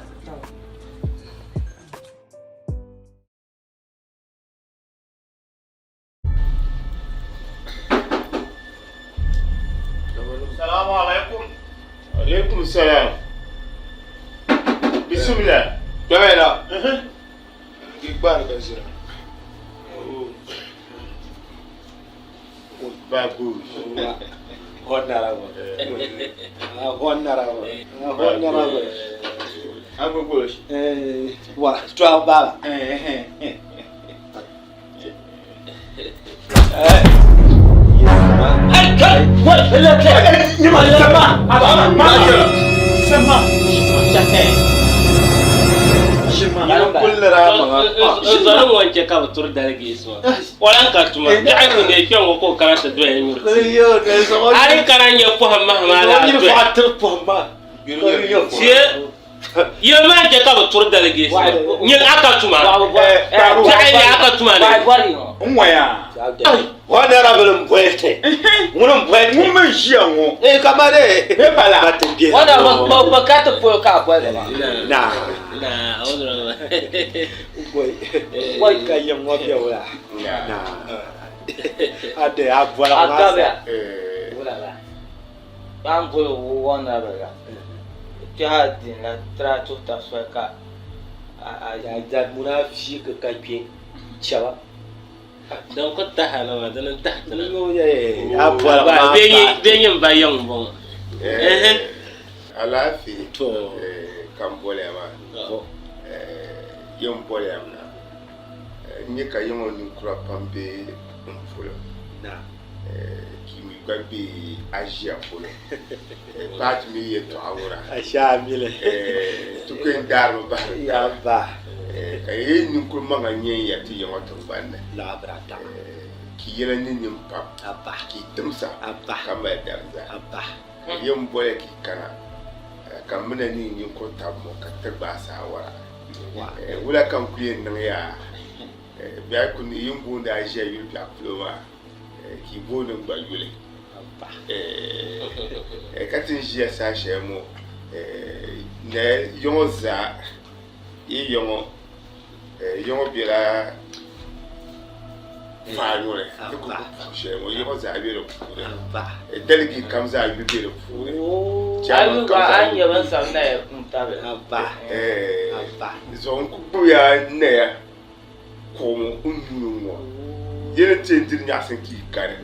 Salamu alaikum. Alaikum salam. Bismillah. Kpɛmɛ Di gbaari ka ʒira. Zɔri ŋɔ n-chɛ ka bɛ turi daligeesi maa. O lan ka tuma. Biɛɣu ni neei kpe ŋɔ ka o kana ti doya nyuri tia. A yi kana n-nya pɔhim mahi maa laa doya. Tie Yili maa n-chɛ ka bɛ turi daligeesi maa. Nyini a ka tuma. Biɛɣu ni a ka tuma ni. Honorable n boli ti ŋuni n boli ti ŋun mi ʒiya ŋɔ ee ka ma de paper la ba ti bɛ Honorable ba ka ti polo ka a boli ma na Na honorable boi ka yiŋ ŋɔ bɛ wula na a de a boli A maa gabiya sa wula la ban boli honorable la kpɛha din la tira tuhi tab soli ka a a da muna fiiki ka kpe chaba Din ku tahi na maa, dini n-tahi ti na. A boli maa Bɛ nyin ba yiŋ m-bɔŋɔ. Alaafee ka m boliya maa. Yɛn boliya mi na. N nya ka yiŋɔ ninkura pam be m polo. Ka mi gba be Asia polo. Paati mi yɛltɔɣa ŋuna. Ti ku yɛn daarimi bahiri taba. Ka yi ninkuri maŋa nyɛ n-ya ti yiŋɔ tiŋgbani ni. Ka yɛla ni nim pam, ka yi timsa, ka mali dariza. Ka yɛn boli ka yi kana, ka m mi na ni yi ninkuri tab ŋɔ ka ti gbaai saawara. Wula ka n ku yɛn niŋ yaa? Bɛ a yi ku yi ni booni Asia yuli biɛɣu polo maa. Ka yi booni n gba yuli. Ka ti ni ʒiya saha shɛli ŋɔ, naya yiŋɔ zaa yi yiŋɔ, yiŋɔ bela faanuli ni ku puhi shɛli ŋɔ, yiŋɔ zaa be di puuni. Delegate kam zaa yuli be di puuni. Chairman kam zaa yuli be di puuni. Zuɣu n ku gbubiya naya. Kuɣu ŋɔ n yuuni ŋɔ yi ni ti yɛn diri nyaɣisim ka yi kani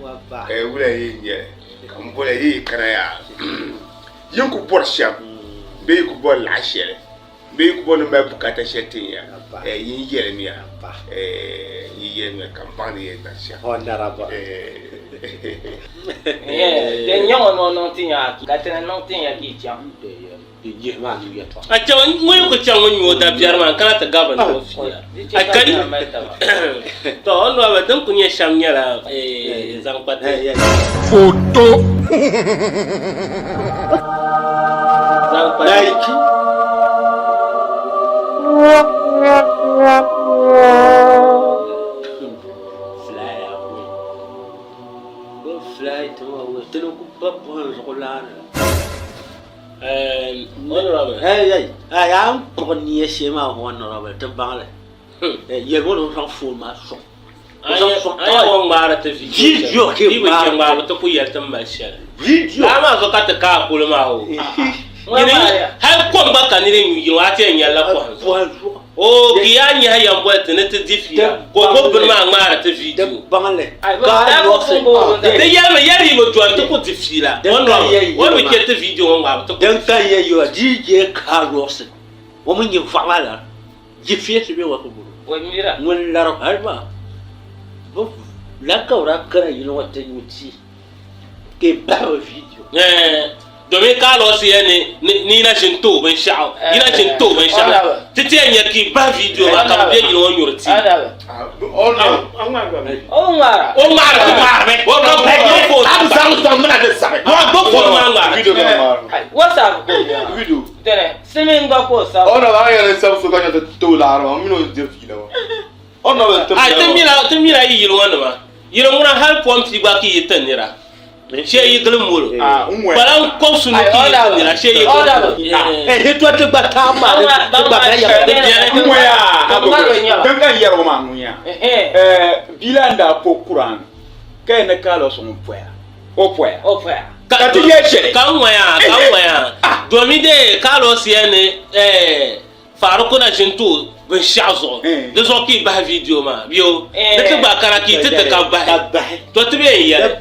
wula yɛn nyɛli ka m boli ya yi kana yaa yi ni ku bɔri shɛm bee yi ku bɔri laɣ shɛli bee yi ku bɔri ni mali bukaata shɛli tin ya yin yɛlimiya yin yɛlimiya ka m baŋ ni yɛn niŋ shɛm. Din nyɛ ŋɔ ni o niŋ ti nya ka ti ni niŋ tin ya ka yi chaŋ. A chaŋ ŋun yi ku chaŋ ŋun nyɛ o dabiɛri maa n-kana ti gabi ni o fiila. A kali tɔ o noli din ku nyɛ shɛm nyɛla zaŋ kpa ti. Foto. Zaŋ kpa ti. Yaa n kpuɣi nia shee maa honorable ti baŋli yɛli o ni o zaŋ foon maa sɔŋ A yɛn ŋɔ ŋmaari ti video Video ke di bi chɛ ŋmaari ti ku yɛli ti ni mali shɛli lala maa zuɣu ka ti ka a polo maa o hali kom gba ka niri nyu yini a ti yɛn nyɛlila pɔhim zuɣu o ki yaa nyahi yɛn boli ti ni ti di fiila ka o gbubi bini maa ŋmaari ti video ti yɛlimi yɛli yi bi dɔni ti ku di fiila o o bi chɛ ti video ŋɔ ŋmaabu ti ku Din ka yɛ yɔ DJ Carlos o mi nyɛ vɔɣu maa lara jifeesi bɛ wa ku bolo ŋun lari hali maa bi la ka o daa kana yili ŋɔ ti nyu tii ka i bahi o video. Domin ka a lɔsi ya ni ni yi na ʒini tooi binshɛɣu yi na ʒini tooi binshɛɣu ti ti yɛn nya ka yi bahi viidiyo maa ka bi be yili ŋɔ nyuri tii. O ŋmaari ti ŋmaarimi ka gbubi foon o gbubi foon maa ŋmaari. Ai ti mila yi yili ŋɔ nima yili ŋuna hali pɔmpi gba ka yi ti nira. Shee yi gili molo. Kpalan kɔbisinu ki yi ti nira shee yi gili molo. Ehe to ti gba taam maa di ti gba ka yɛm. Di beni. N ŋɔya din ka n yɛri ŋɔ maa ŋun ya bia la n daa po Quran ka yɛn ni kaali o sɔŋ n poya o poya ka ti yɛ shɛli. Ka n ŋɔya ka n ŋɔya domi dee kaali o siya ni Faruku na ʒini ti o binshɛɣu zuɣu, di zuɣu ka yi bahi viidiyo maa bɛ o ni ti gba kana ka yi ti ti ka bahi, tɔ ti bee n-yɛli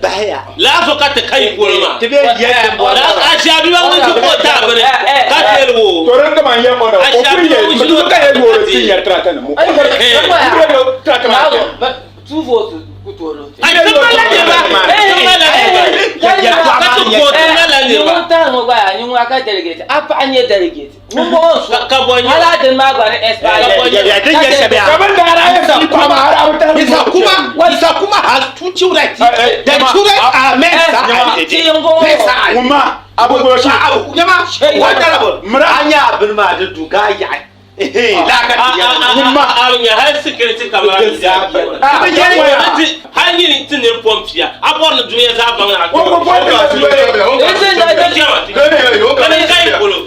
lala zuɣu ka ti ka yi polo maa. A ʒi a bia ŋun ʒi ka o taai bini ka deeli o. A ʒi a bia ŋun ʒi o ka deeli Ai ti malila niriba, ti malila niriba, ka ti gooi ti malila niriba. Ka bɔ nyɛ Mr. Kuma has two children. The children are men. Nyama, honorable. Anya bin ma da duga ya. Hali security camera hali nyini ti niri pɔmpiya a bɔri ni dunia zaa baŋ a ka yi polo a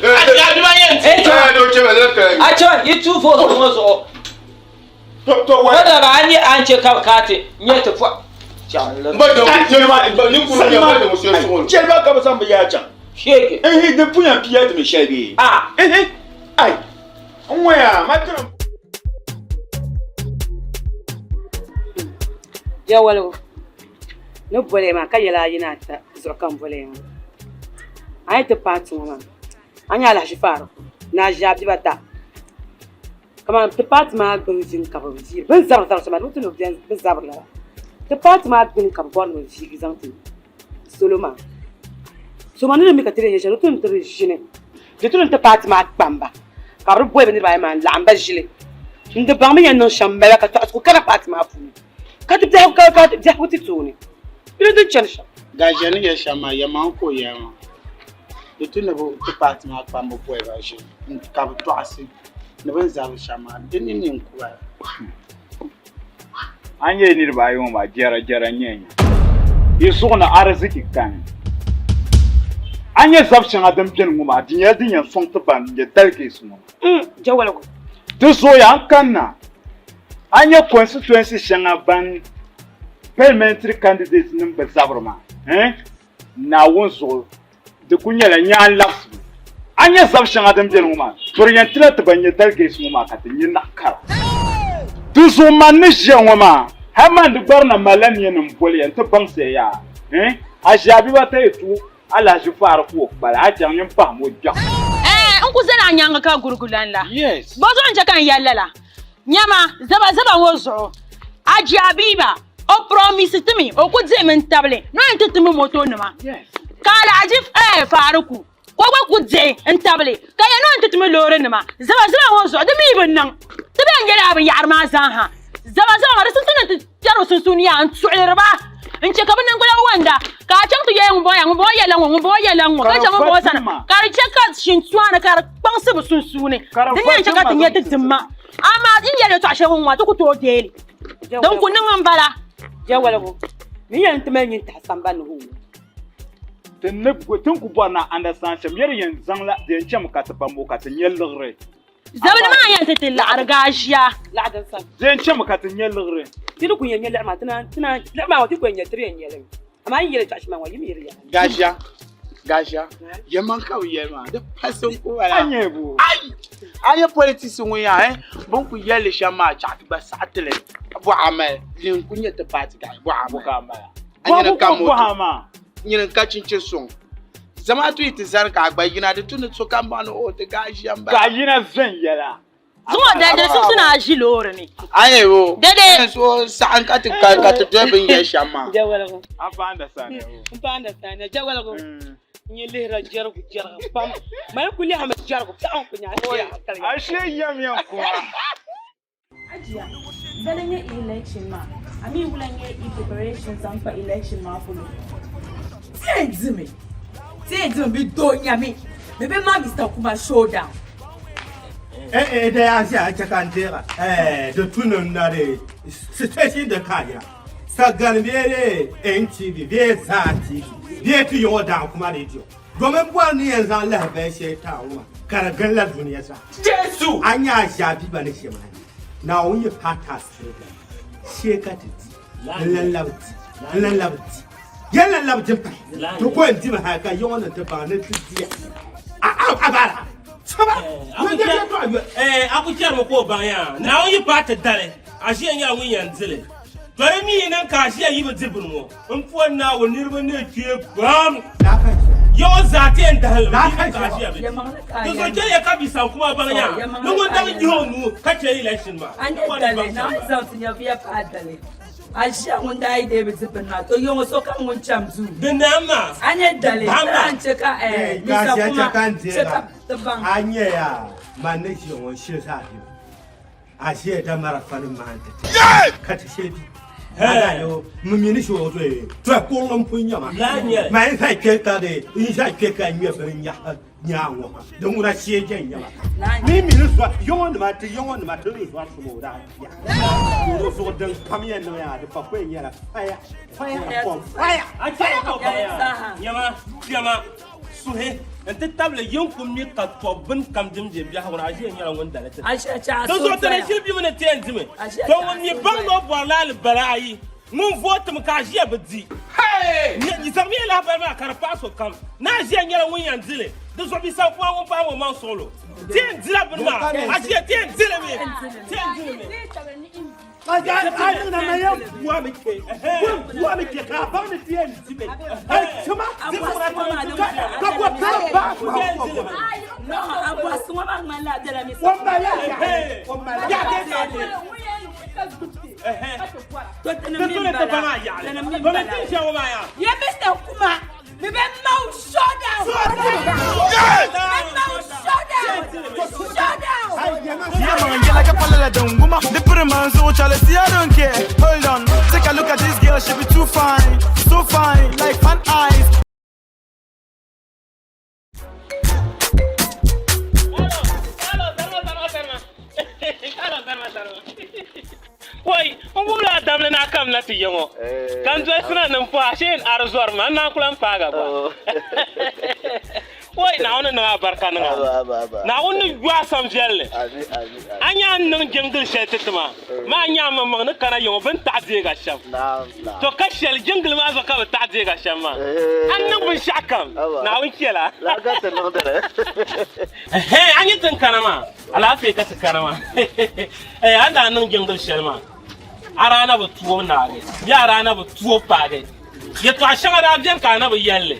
biba yɛn ti A chɛ yi tu vote ŋɔ zuɣu. Wala a nyɛ a ni chɛ ka bɛ kaati nyɛ ti pɔ. Shɛli maa ka bɛ zaŋ bɛ yaa chaŋ. Ehe di puya pia ti mi shɛli bee? Ehe ai n ŋɔya ma tiri. Jɛwaligu ni boli ya maa ka yɛla ayi ni ata zuɣu ka n boli ya maa. A yi ti paai ti ŋɔ maa a ni nyɛ alahichi faarigu ni a ʒi a biba ta kamani ti paati maa gbuni ʒini ka bi viiri bini zabiri zabiri shɛm maa di bi tu ni bi zabiri lala ti paati maa gbuni ka bi bɔri ni bi viigi zaŋ ti salo maa so maa ni mi ka ti di nyɛ shɛli di tu ni ti di ʒini di tu ni ti paati maa kpamba ka bi boli bi niriba ayi maa n laɣim ba ʒili n di baŋ bi yɛn niŋ shɛm maliba ka tɔɣisigu kana paati maa puuni ka ti biɛhigu ka ka biɛhigu ti tooni di ni din chani shɛm. Gaʒia ni yɛli shɛm maa yɛlimaŋli ka o yɛli maa di tu ni bi ti paati maa kpamba boli ba ʒili ka bi tɔɣisi ni bini zabiri shɛm maa di ninni n ku bala. A ni nyɛ niriba ayi ŋɔ maa jɛra jɛra n-nyɛ ya. Yi zuɣu ni ariziki kani. A nya zab shɛŋa din beni ŋɔ maa, di nyɛla din yɛn sɔŋ ti ban nyɛ delegates ŋɔ maa. Jawaligu. Di zooya n kanna. A nya constituency shɛŋa ban parliamentary candidates nim bi zabiri maa, eh? Naawuni zuɣu di ku nyɛla nyaan labisibu. A nya zab shɛŋa din beni ŋɔ maa, to di yɛn tila ti ban nyɛ delegates ŋɔ maa ka ti nya naɣ kara. Di zuɣu man ni ʒiya ŋɔ maa, hal man di gbari na malila nia ni m boli ya nti baŋsi ya yaa, eh? A ʒi a bibata yi tu alahiʒi faari ka o kpali, a chaŋ nyin pahim o gbiɛɣu. Eh, n ku zani a nyaaŋa ka gurigu lan la. Yes. Bɔ zuɣu n-chɛ ka n yɛli lala? Nyama, zabazaba ŋɔ zuɣu, a je a biiba, o promise ti mi o ku dihimi n-tabili ni o yɛn ti ti mi motonima. Ka Alhaji eh, Faruku ka o gba ku dihi n-tabili ka yɛli ni o yɛn ti ti mi loorinima. Zabazaba ŋɔ zuɣu di mi bi niŋ. Ti bɛn yɛli a binyɛhiri maa zaa ha. Zabazaba maa di sunsuuni nti kpɛri bɛ sunsuuni yaa n-tuɣiliri ba n-chɛ ka bɛ niŋgbuna wanda. Ka a chaŋ ti yɛli ŋumbɔŋɔ yaa ŋumbɔŋɔ yɛlila ŋ-ŋɔ ŋumbɔŋɔ yɛlila ŋ-ŋɔ ka chɛ ŋumbɔŋɔ sani ka di chɛ ka shintuani ka di kpaŋsi bɛ sunsuuni. Di ni yɛn chɛ ka ti nya ti dimma. Amaa n yɛli yɛtɔɣ shɛli ŋ-ŋɔ maa ti ku tooi deei li. Din ku niŋ m-bala. Jɛwaligu ni yɛn ti mali nyintahi sambani ni ŋ-ŋɔ. Ti ni ti ni ku bɔri ni a understand shɛm, yɛri yɛn zaŋla di yɛn chɛmi ka ti ba mo ka ti nya liɣiri. Zabili maa yɛn ti ti laɣiri gaʒia. Di yɛn chɛmi ka ti nya liɣiri. Ti ni ku yɛn nya liɣiri maa, ti naan, ti naan, liɣiri maa ti ku yɛn nya, ti di yɛn nya li mi. Amaa n yi yɛli tɔɣi shɛm maa ŋɔ, yi mi yi di yɛla. Gaʒia, gaʒia, yɛlimaŋ ka bɛ yɛli maa, di pa so n-ku bala. A nya bo? Ai! A nya politics ŋɔ yaa, eh, bɛ ni ku yɛli li shɛm maa, chaɣ ti gba saɣi ti li. Bɔɣa mali, din n-ku nyɛ ti paati gahi, bɔɣa mali. Bɔɣa mali. A nyini ka Bɔɣa moto. maa. Nyini ka chinchini suŋ. Zamaatu yi ti zani ka a gba yina di tu ni sokam baŋ ni o ti gahi ʒiya m-bala. Ka a yina viɛnyɛla. Zuŋɔ dede simsi ni a ʒi loori ni. Ayi o. Dede. So saɣim ka ti ka ti doli bin yɛli shɛm maa. Jawaligu. A pa understand o. N pa understand jawaligu. N nyɛ lihira jɛrigu jɛrigu pam. Mali kuli lihimi jɛrigu piɛɣu n ku nya. A shee yɛm yɛn kuma. Ajiya, dali nyɛ election maa, a mi wula nyɛ i preparation zaŋ kpa election maa polo? Ti yɛn dimi, ti yɛn dimi bi doo nyami, mi bi ma Mister Kuma showdown. Eh eh da ya zia cha kan dera eh de tunu na de situation de kaya sagan bere NTV be za TV be ti yo da kuma radio Domin bɔri ni yɛn zaŋ lahabali shɛli ti a ŋɔ maa, ka di gilila dunia zaa. Jesu! A nya a ʒe a biba ni shɛm a ni Naawuni yi paai ti a sirigi shee ka ti di, n-lan labi di, n-lan labi di, yɛn lan labi di m-pahi. Ti ko n dimi hali ka yiŋɔ ni ti baŋ ni ti diya. A, a, a baara. Saba! A ku chɛrimi ka o baŋ yaa, Naawuni yi paai ti dali, a ʒiya nyɛla ŋun yɛn di li. Tɔ di mi yi niŋ ka a ʒiya yi bi di bini ŋɔ, N pɔri Naawuni niriba ni kpe pam. Yaŋɔ zaa ti yɛn dahi li mi ka a ʒiya bɛ ti. Di zuɣu chɛliya ka bi san kuma baŋ ya ni ŋun daŋ yihi o nuu ka chɛ election maa. A nyɛ dali Naawuni zaŋ ti nyɛvuya paai dali. A ʒiya ŋun daa yi deei bi di bini maa to yaŋɔ sokam ŋun cham duu. Di nam maa. A nyɛ dali a ni chɛ ka Mr. Kuma chɛ ka ti baŋ. A nyɛ ya man ni ʒiya ŋɔ n shili zaa bɛ A ʒiya da marafa nim maa n-ti ti ka ti shee bi. A yo mi mi ni shoo to ye to kurili n pun nyama. Ma n sa kpe ka di n sa kpe ka ŋmɛ bini nyahi nyaa ŋɔ ha di ŋuna shee je nyama. Mi mi ni zɔ yɔŋɔ nima ti yɔŋɔ nima ti ni zɔri suma o daa ya. Di zuɣu din kam yɛn niŋ yaa di pa ko yɛn nyɛla faya faya upon faya. A chɛ ka o baŋ yaa nyama kpɛma. Suhi n-ti tabili yin ku mi ka tɔbu bini kam din be biɛhigu ni, Aʒia nyɛla ŋun dali ti. Di zuɣu ti ni ʒili bimi ni ti yɛn dimi. To ŋun mi baŋ ni o bɔrila alibala ayi, ŋun vootimi ka Aʒia bi di. Zaŋmiya lahabali maa ka di paai sokam ni Aʒia nyɛla ŋun yɛn di li. Di zuɣu bi sabi kuma ŋun pahi o maŋ suɣilo. Ti yɛn dila bini maa, Aʒia ti yɛn di li mi. Ti yɛn di li mi. Mr. Kuma, mi bɛ maw showdown. Showdown. Showdown. Yeah, man, get like a palala dunguma. The pretty man so Charlie, see I don't care. Hold on, take a look at this girl, she be too fine, so fine, like fan eyes. Wai, n wumla a damli ni a kamina. na ti ya ŋɔ ka n dolisi na ni m puhi a shee a di zɔri ma n naan ku lan paagi a gba. Woi Naawuni niŋ a barika niŋ a. Naawuni ni yo a sam viɛlli. A nya a ni niŋ jiŋgili shɛli ti ti ma maa nya a maŋmaŋ ni kana ya ŋɔ bɛ ni taɣi deeg a shɛm. To ka shɛli jiŋgili maa zuɣu ka bɛ taɣi deeg a shɛm maa. A ni niŋ binshɛɣu kam Naawuni chɛla. Ɛhɛn a nya ti ni kana maa alaafee ka ti kana maa. Ɛɛ a ni daa niŋ jiŋgili shɛli maa a daa na bi tuo naagi bee a daa na bi tuo paagi. Yɛtɔɣ shɛŋa daa beni ka a na bi yɛli li.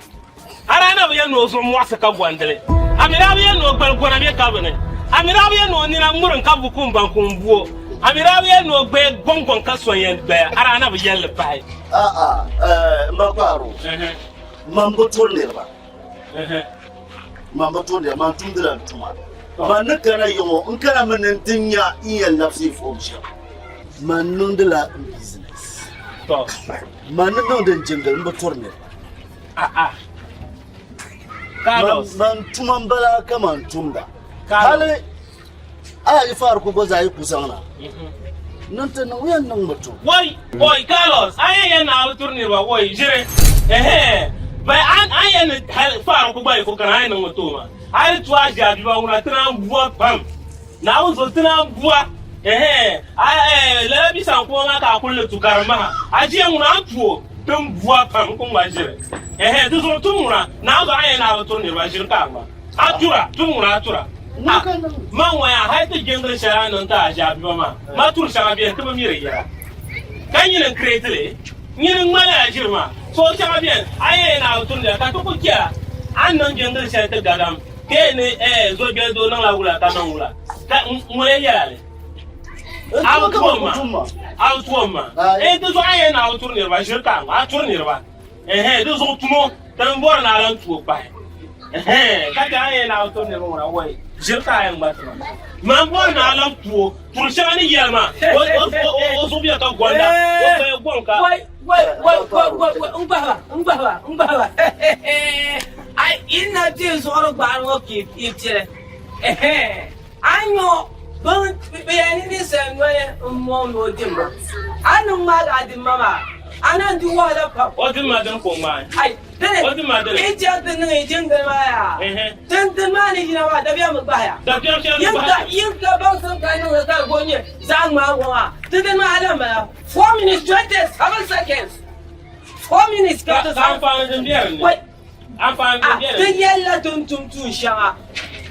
A daa na bi yɛli ni o zuɣu mɔɣisi ka gɔndili. A mi daa bi yɛli ni o gbali gɔna be ka bini. A mi daa bi yɛli ni o nina ŋurim ka buku m-baŋ ka o ni bu o. A mi daa bi yɛli ni o gbaya gɔŋgɔŋ ka so n-yɛn gbaya. A daa na bi yɛli li pahi. A'a, eh, m ba Kpaaro, man bi turi niriba. Man bi turi niriba, man tumdila n tuma. Man ni kana yi ŋɔ, n kana mi ni n ti nya n yɛn labisi fom shɛm. Man niŋdila n business. Man ni niŋdi n jingli, m bi turi niriba. Carlos. Man tuma n bala ka man tumda. Hali Alhaji Faruku gba zaa yi ku zaŋ na. Niŋ ti niŋ yɛn niŋ mi tum. Woi, woi Carlos, a yɛn yɛn naai bi turi niriba woi ʒiri. Ɛhɛn, bai a a yɛn ni hali Faruku gba yi ku kana a yɛn niŋ mi tooi maa. A yi tu a ʒi a biba ŋuna ti naan bua pam. Naawuni zo ti naan bua. Ɛhɛn, a ɛɛ lala bisan kuma maa ka a kuli ni tu karimbaha. A ʒiya ŋuna a ni tu o ti ni bua pam n ku ŋma ʒiri. Ɛhɛn, di zuɣu tum ŋuna Naawuni zo a yɛn naai bi turi niriba ʒiri ka a ŋma. A tura, tum ŋuna a tura. A man ŋɔya hali ti jingli shɛli a niŋ ti a ʒi a biba maa, ma turi shɛŋa beni ti bi mi di yɛla. Ka nyini n-create li, nyini n-ŋma lala ʒiri maa. So shɛŋa beni a yɛn yɛn naai bi turi niriba ka ti ku chɛla a ni niŋ jingli shɛli ti gadam. Ka yi ni eh zo gbeli doo niŋla wula ka niŋ wula ka ŋuni yɛla li? A bi tuom ma, a bi tuom ma. Eh di zuɣu a yɛn naai bi turi niriba ʒiri ka a turi niriba. Eh di zuɣu tumo ti ni bɔri ni a lan tuo pahi. Eh ka chɛ a yɛn naai bi turi niriba ŋuna wai ʒiri ka a yɛn ŋma ti ma. Man bɔri ni a lan tuo turi shɛŋa ni yɛli ma o zuɣu bɛ ka gonda o gbaya gɔŋ ka. Wai wai wai wai wai wai n gbahi ba n gbahi ba n gbahi ba ai yi na ti zuɣuri gbaari ŋɔ ka yi tiri a ni nyɔ bɛ yɛn ni ninsal noli m-mɔŋ ni o dimba a ni ŋmaag a dimba maa a naan di wahala pam. O dimba dini ka o ŋmaai? Ai dini O dimba dini? Yi chaŋ ti niŋ yi jingili maa yaa Tindini maa ni yina maa dabiɛm bi gbahi ya. Dabiɛm shɛli bi gbahi ya. Yin ka baŋsim ka niŋdi ka di go nyɛ zaɣ ŋmaa ŋɔ maa tindini maa a lan bala 4 minutes 27 seconds. 4 minutes ka ti zaŋ. Anfaani din be dinni. Wai. Anfaani din be dinni. Ti yɛlila ti ni tum tuun shɛŋa.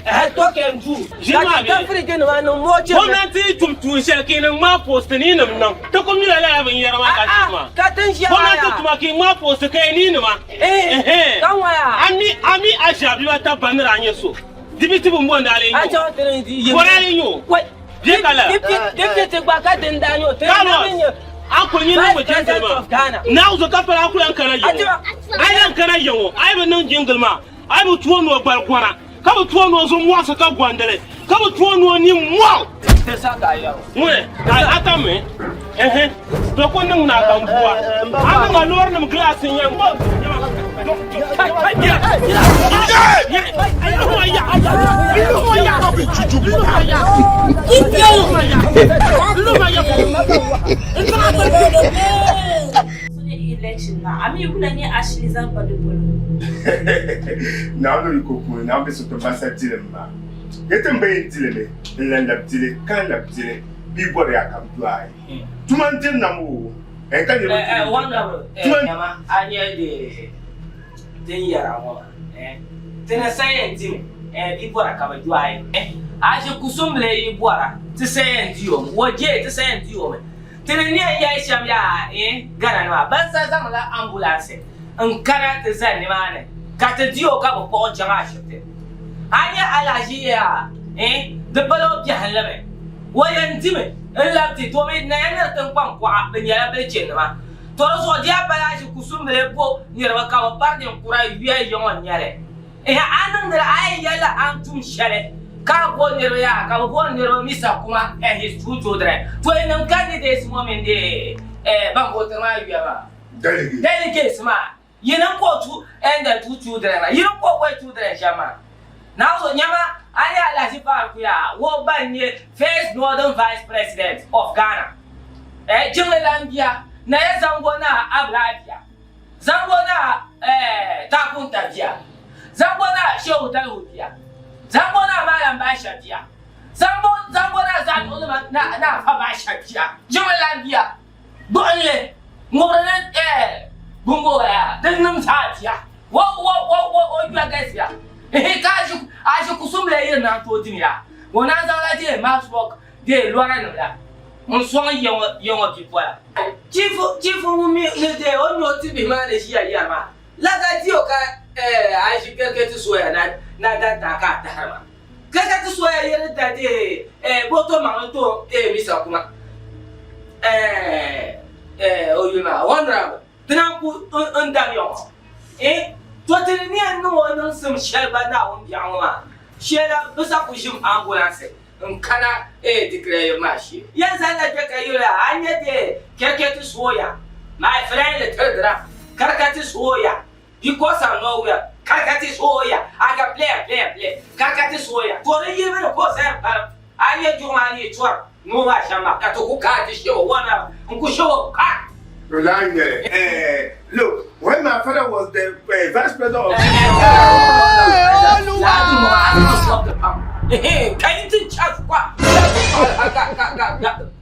Ɛhɛ to can do. Ʒini maa Ka bee. firiji nima niŋ moo chɛ. Gomnanti yi tum tuun shɛli ka yi ni ŋmaa post ni yi nim niŋ. Ti ku mila lala binyɛra maa ka ʒini maa. Ka tin ʒiya maa Gomnanti yaa. tuma ka yi ŋmaa post ka yi ni nima. Eh. Ka ŋɔ yaa. A mi a ʒi a biba tab ban ni daa nyɛ so. Dibiti bin bɔndi a lee A nyɛ o. chaŋ ti ni di yim. Bɔri a lee nyɛ o. Wai. Bɛ ka lala. Deputy gba ka din daa nyɛ o. Carlos, a kuli nyin niŋmi jingle maa. Naawuni zo ka pala a kuli lan kana ya ŋɔ. A yi lan kana ya ŋɔ, a yi bi niŋ jingle maa, a yi bi tu o ni o gbali gɔna, ka bi tu o ni o zuɣu mɔɣisi ka gɔndili, ka bi tu o ni o nini mɔɣu. Ŋuni, a tam mi? Ɛhɛ, to ku niŋ na ka m bua. A niŋ a loorinima glass n-yɛn Naawuni yiko puuni Naawuni be so ti bansa dilim maa. Ya ti m-ba yɛn dilimi n-lan lab dili ka lan lab dili bɛ bɔri ya ka bɛ dɔɣi. Tuma n-diri nam o. Eh, ka niriba Eh, eh, tiri honorable, eh, Tuma nyama, a nyɛ di din yɛra ŋɔ maa, eh, ti ni sa yɛn dimi, eh, bi bɔra ka bɛ dɔɣi, eh, a ʒi kusumbili yi bɔra, ti sa yɛn di o mi, o je, ti sa yɛn di o mi. Ti ni yɛn yɛli shɛm yaa, eh, Ghana nima, ban sa zaŋla ambulance n-kana ti zali nimaani ka ti di o ka bɛ kpuɣi o chaŋ ashibiti. A nya alahiʒi yaa, eh, di pala o biɛhinli mi. O yɛn dimi n-labi ti domi Naya ni di tiŋkpaŋ kuɣa bɛ nyɛla bilichinnima. Tɔ di zuɣu di yaa pala a ʒi kusumbili bo niriba ka bɛ pari ninkura yuya yiŋɔ n-nyɛ li. Ehe a niŋdila a yɛn yɛlila a ni tum shɛli ka a bo niriba yaa ka bɛ booni niriba Misa Kuma and his two children. Tɔ yinim candidates ŋɔ mini di ban vootiri maa yuya maa. Delegates maa. Yi niŋ ka o tu and the two children la, yi niŋ ka o bɔhi children shɛba maa. Naawuni nyama a ni Alhaji Faruku yaa, o ba n-nyɛ first Northern Vice President of Ghana. Eh, jiŋli lan bia. Naya Zango Naa Abulaa bia, Zango Naa eh, Takunta bia, Zango Naa Shehu Dalihu bia, Zango Naa Maalam Baasha bia, Zango Zango Naa Zaɣiduɣunima Naa Naa Fa Baasha bia, Jiŋli bia, Gbuɣinli ŋubiri ni eh, Bungoya din niŋ zaa bia, wo wo wo wo o yuya galisiya, ehe ka a ʒi a ʒi kusumla yiri naan tooi dimi ya, ŋɔ naan zaŋla dee mass work dee lɔra nim la n sɔŋ ya ŋɔ ya ŋɔ bipola. Chifu chifu ŋun mi ni dee o ni o tibihi maa ni ʒiya yɛri maa la ka di o ka eh a ʒi kɛrikɛti soya na na dan taa ka a tahiri ma. Kɛrikɛti soya yɛli da dee eh boto maŋli to eh misa kuma eh eh o yuli maa honorable ti naan ku n dam ya ŋɔ eh to ti ni yɛn niŋ o niŋsim shɛli gba Naawuni biɛɣu ŋɔ maa shɛla bɛ sa ku ʒim ambulance n kana eh declare maa shee. Yɛn zali la kpɛ ka yuli a nya dee kɛrikɛti soya my friend tiridira karikati soya because I'm not well karikati soya I can play and play and play karikati soya to di yihi mi ni ko zaya palim a nya juɣu maa ni yi chɔri noo maa shɛm maa ka ti ku kaai ti shɛ o wana n ku shɛ o ka. Relying, look, when my father was the vice president of.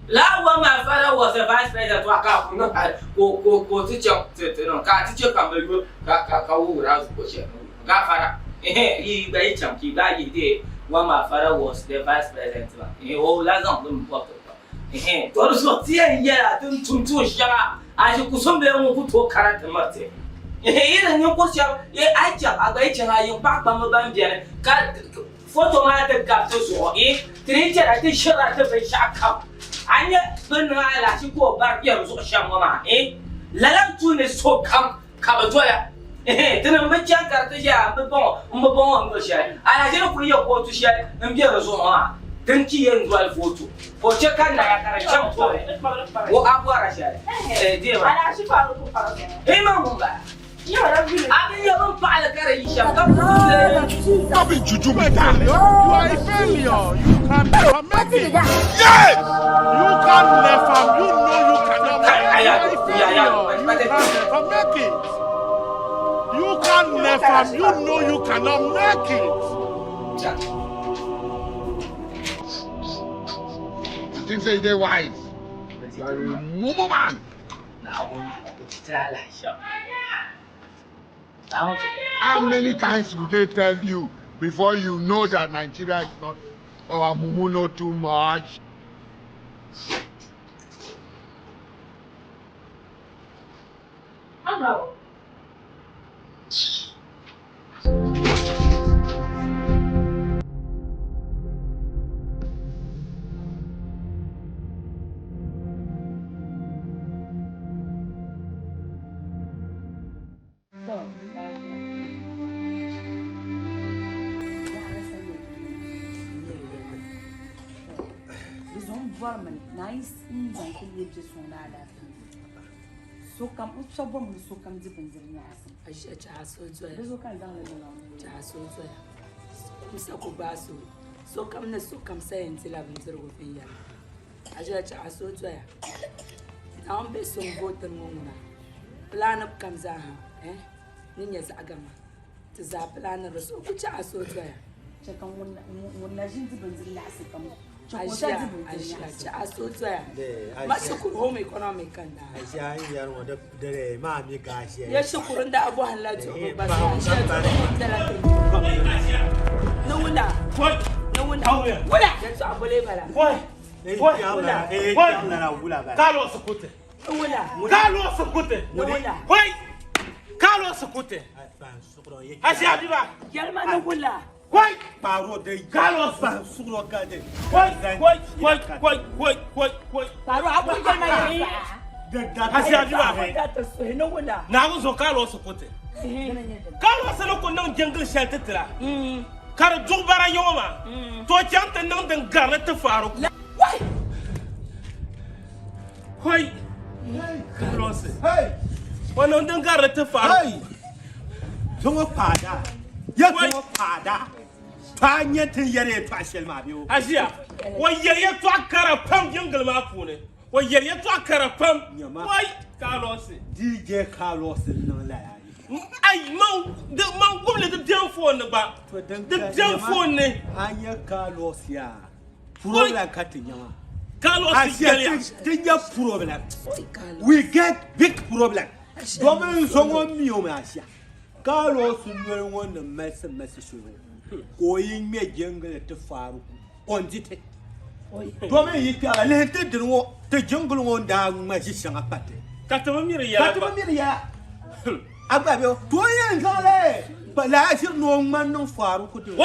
Laa when my father was the vice president wa ka ku niŋ hali ko ko ko ti chaŋ ti ti niŋ ka ti che ka mi yo ka ka ka wuhiri a zuɣu shɛli gafara ehe yi gba yi chaŋ ka yi gba yihi dee when my father was the vice president maa ehe o lahi zaŋ li mi bɔbi ti Ehe, to di zuɣu ti yɛn yɛla ti ni tum tuun shɛŋa aʒikusumbila ŋun ku tooi kana ti miri ti. Ehe, yi ni ninkuri shɛba, e, a yi chaŋ, a gba yi chaŋ a yiŋ paɣa kpamba ban beni ka foto maa ti gabi ti zuɣu, e, ti ni chana ti ʒirila ti binshɛɣu kam. A nya bɛ ni niŋ alahichi ka o bari kpɛri zuɣu shɛm ŋɔ maa, e, lala n-tu ni sokam ka bɛ doya. Ehe, tinim bi chani ka di ti ʒɛya m-bi baŋ o, m-bi baŋ o ni doli shɛli. Alahichi ni kuli yɛ kootu shɛli m-be di zuɣu ŋɔ maa, din ti yɛn doli vootu ka o chɛ ka naya ka di chaŋ tooni. O a bɔrila shɛli? Eh, deema. Iman ŋun bala. A bi nya bɛ ni paɣi li ka di yi shɛm ka puhi No be juju be that. You are a failure. You can never make it. Yes! You can never. You know you cannot make it. You are a failure. You can never make it. You can never. You know you cannot make it. You think say they wise? You are a mumu man. How many times will they tell you before you know that Nigeria is not our mumu know too much? Di zuɣu m bɔrimi ni a yi zaŋ ti leei bɛ sɔŋ ni alaafee sokam n shɛba bɔrimi ni sokam di bindiri nyaɣisim di zuɣu ka n zaŋ li niŋ a nuu Chaha so doya kumsa ku gbaai so sokam ni sokam sa yɛn dila bindirigu viɛnyɛla a ʒiya chaha so doya Naawuni bihi so n-vootiri ŋɔ ŋuna pilaani kam zaaha eh ni nyɛ zaɣ gaŋa ti zaa pilaani di zuɣu ku chaha so doya. Chɛ ka ŋun na ʒi n-di bindiri laɣisi kam chɛ ka o sa di bindiri nyaɣisi. Chaha so doya ma shikuru home economic ka n daa. Aʒiya n yɛri ŋɔ di maa mi gaashiya. Ya shikuru n daa bɔhim la duɣibu ba so aʒiya duɣibu bela ti ni wula ni wula wula yɛltɔɣa bole bala. Carlos Kute. Carlos Kute. Wai. Carlos Kute. Asi Abiba. Yɛlima ni wula. Wai. Paro de Carlos. Sugro ka de. Wai wai wai wai wai wai wai. Paro a kun jɛlima yɛltɔɣa. Asi Abiba. Ni wula. Naawuni zo Carlos Kute. Carlos ni ku niŋ jingli shɛli ti tira. Ka di duɣi bara yiŋɔ maa, to chaŋ ti niŋ din gari li ti Faruku. Hoi! Karosi. O niŋ din gari li ti Faruku. Zuŋɔ paada. Ya zuŋɔ paada. To a nya ti ni yɛri yɛltɔɣa shɛli maa bee o? Aʒiya, o yɛli yɛltɔɣa kara pam jingli maa puuni. O yɛli yɛltɔɣa kara pam. Wai Carlos. DJ Carlos n niŋ lala. Ai man di man wumli di bɛn phone ni gba. Di bɛn phone ni. A nyɛ Carlos yaa. Problem ka ti nya maa. Carlos yɛliya. Ti nya problem. We get big problem. Domin n zo ŋɔ mi o mi asha. Carlos noli ŋɔ ni malisi malisi shɛli ŋɔ ka o yi ŋmɛ jingli ti Faruku o ni di ti. Domin yi kpɛra lihi ti dini ŋɔ ti jingli ŋɔ n daa ŋma ʒi shɛŋa pa ti. Ka ti bi miri yɛla Ka ti bi miri yɛla. A gba bɛ to o yɛn zaŋ la laa ʒiri ni o ŋma niŋ Faruku dini. O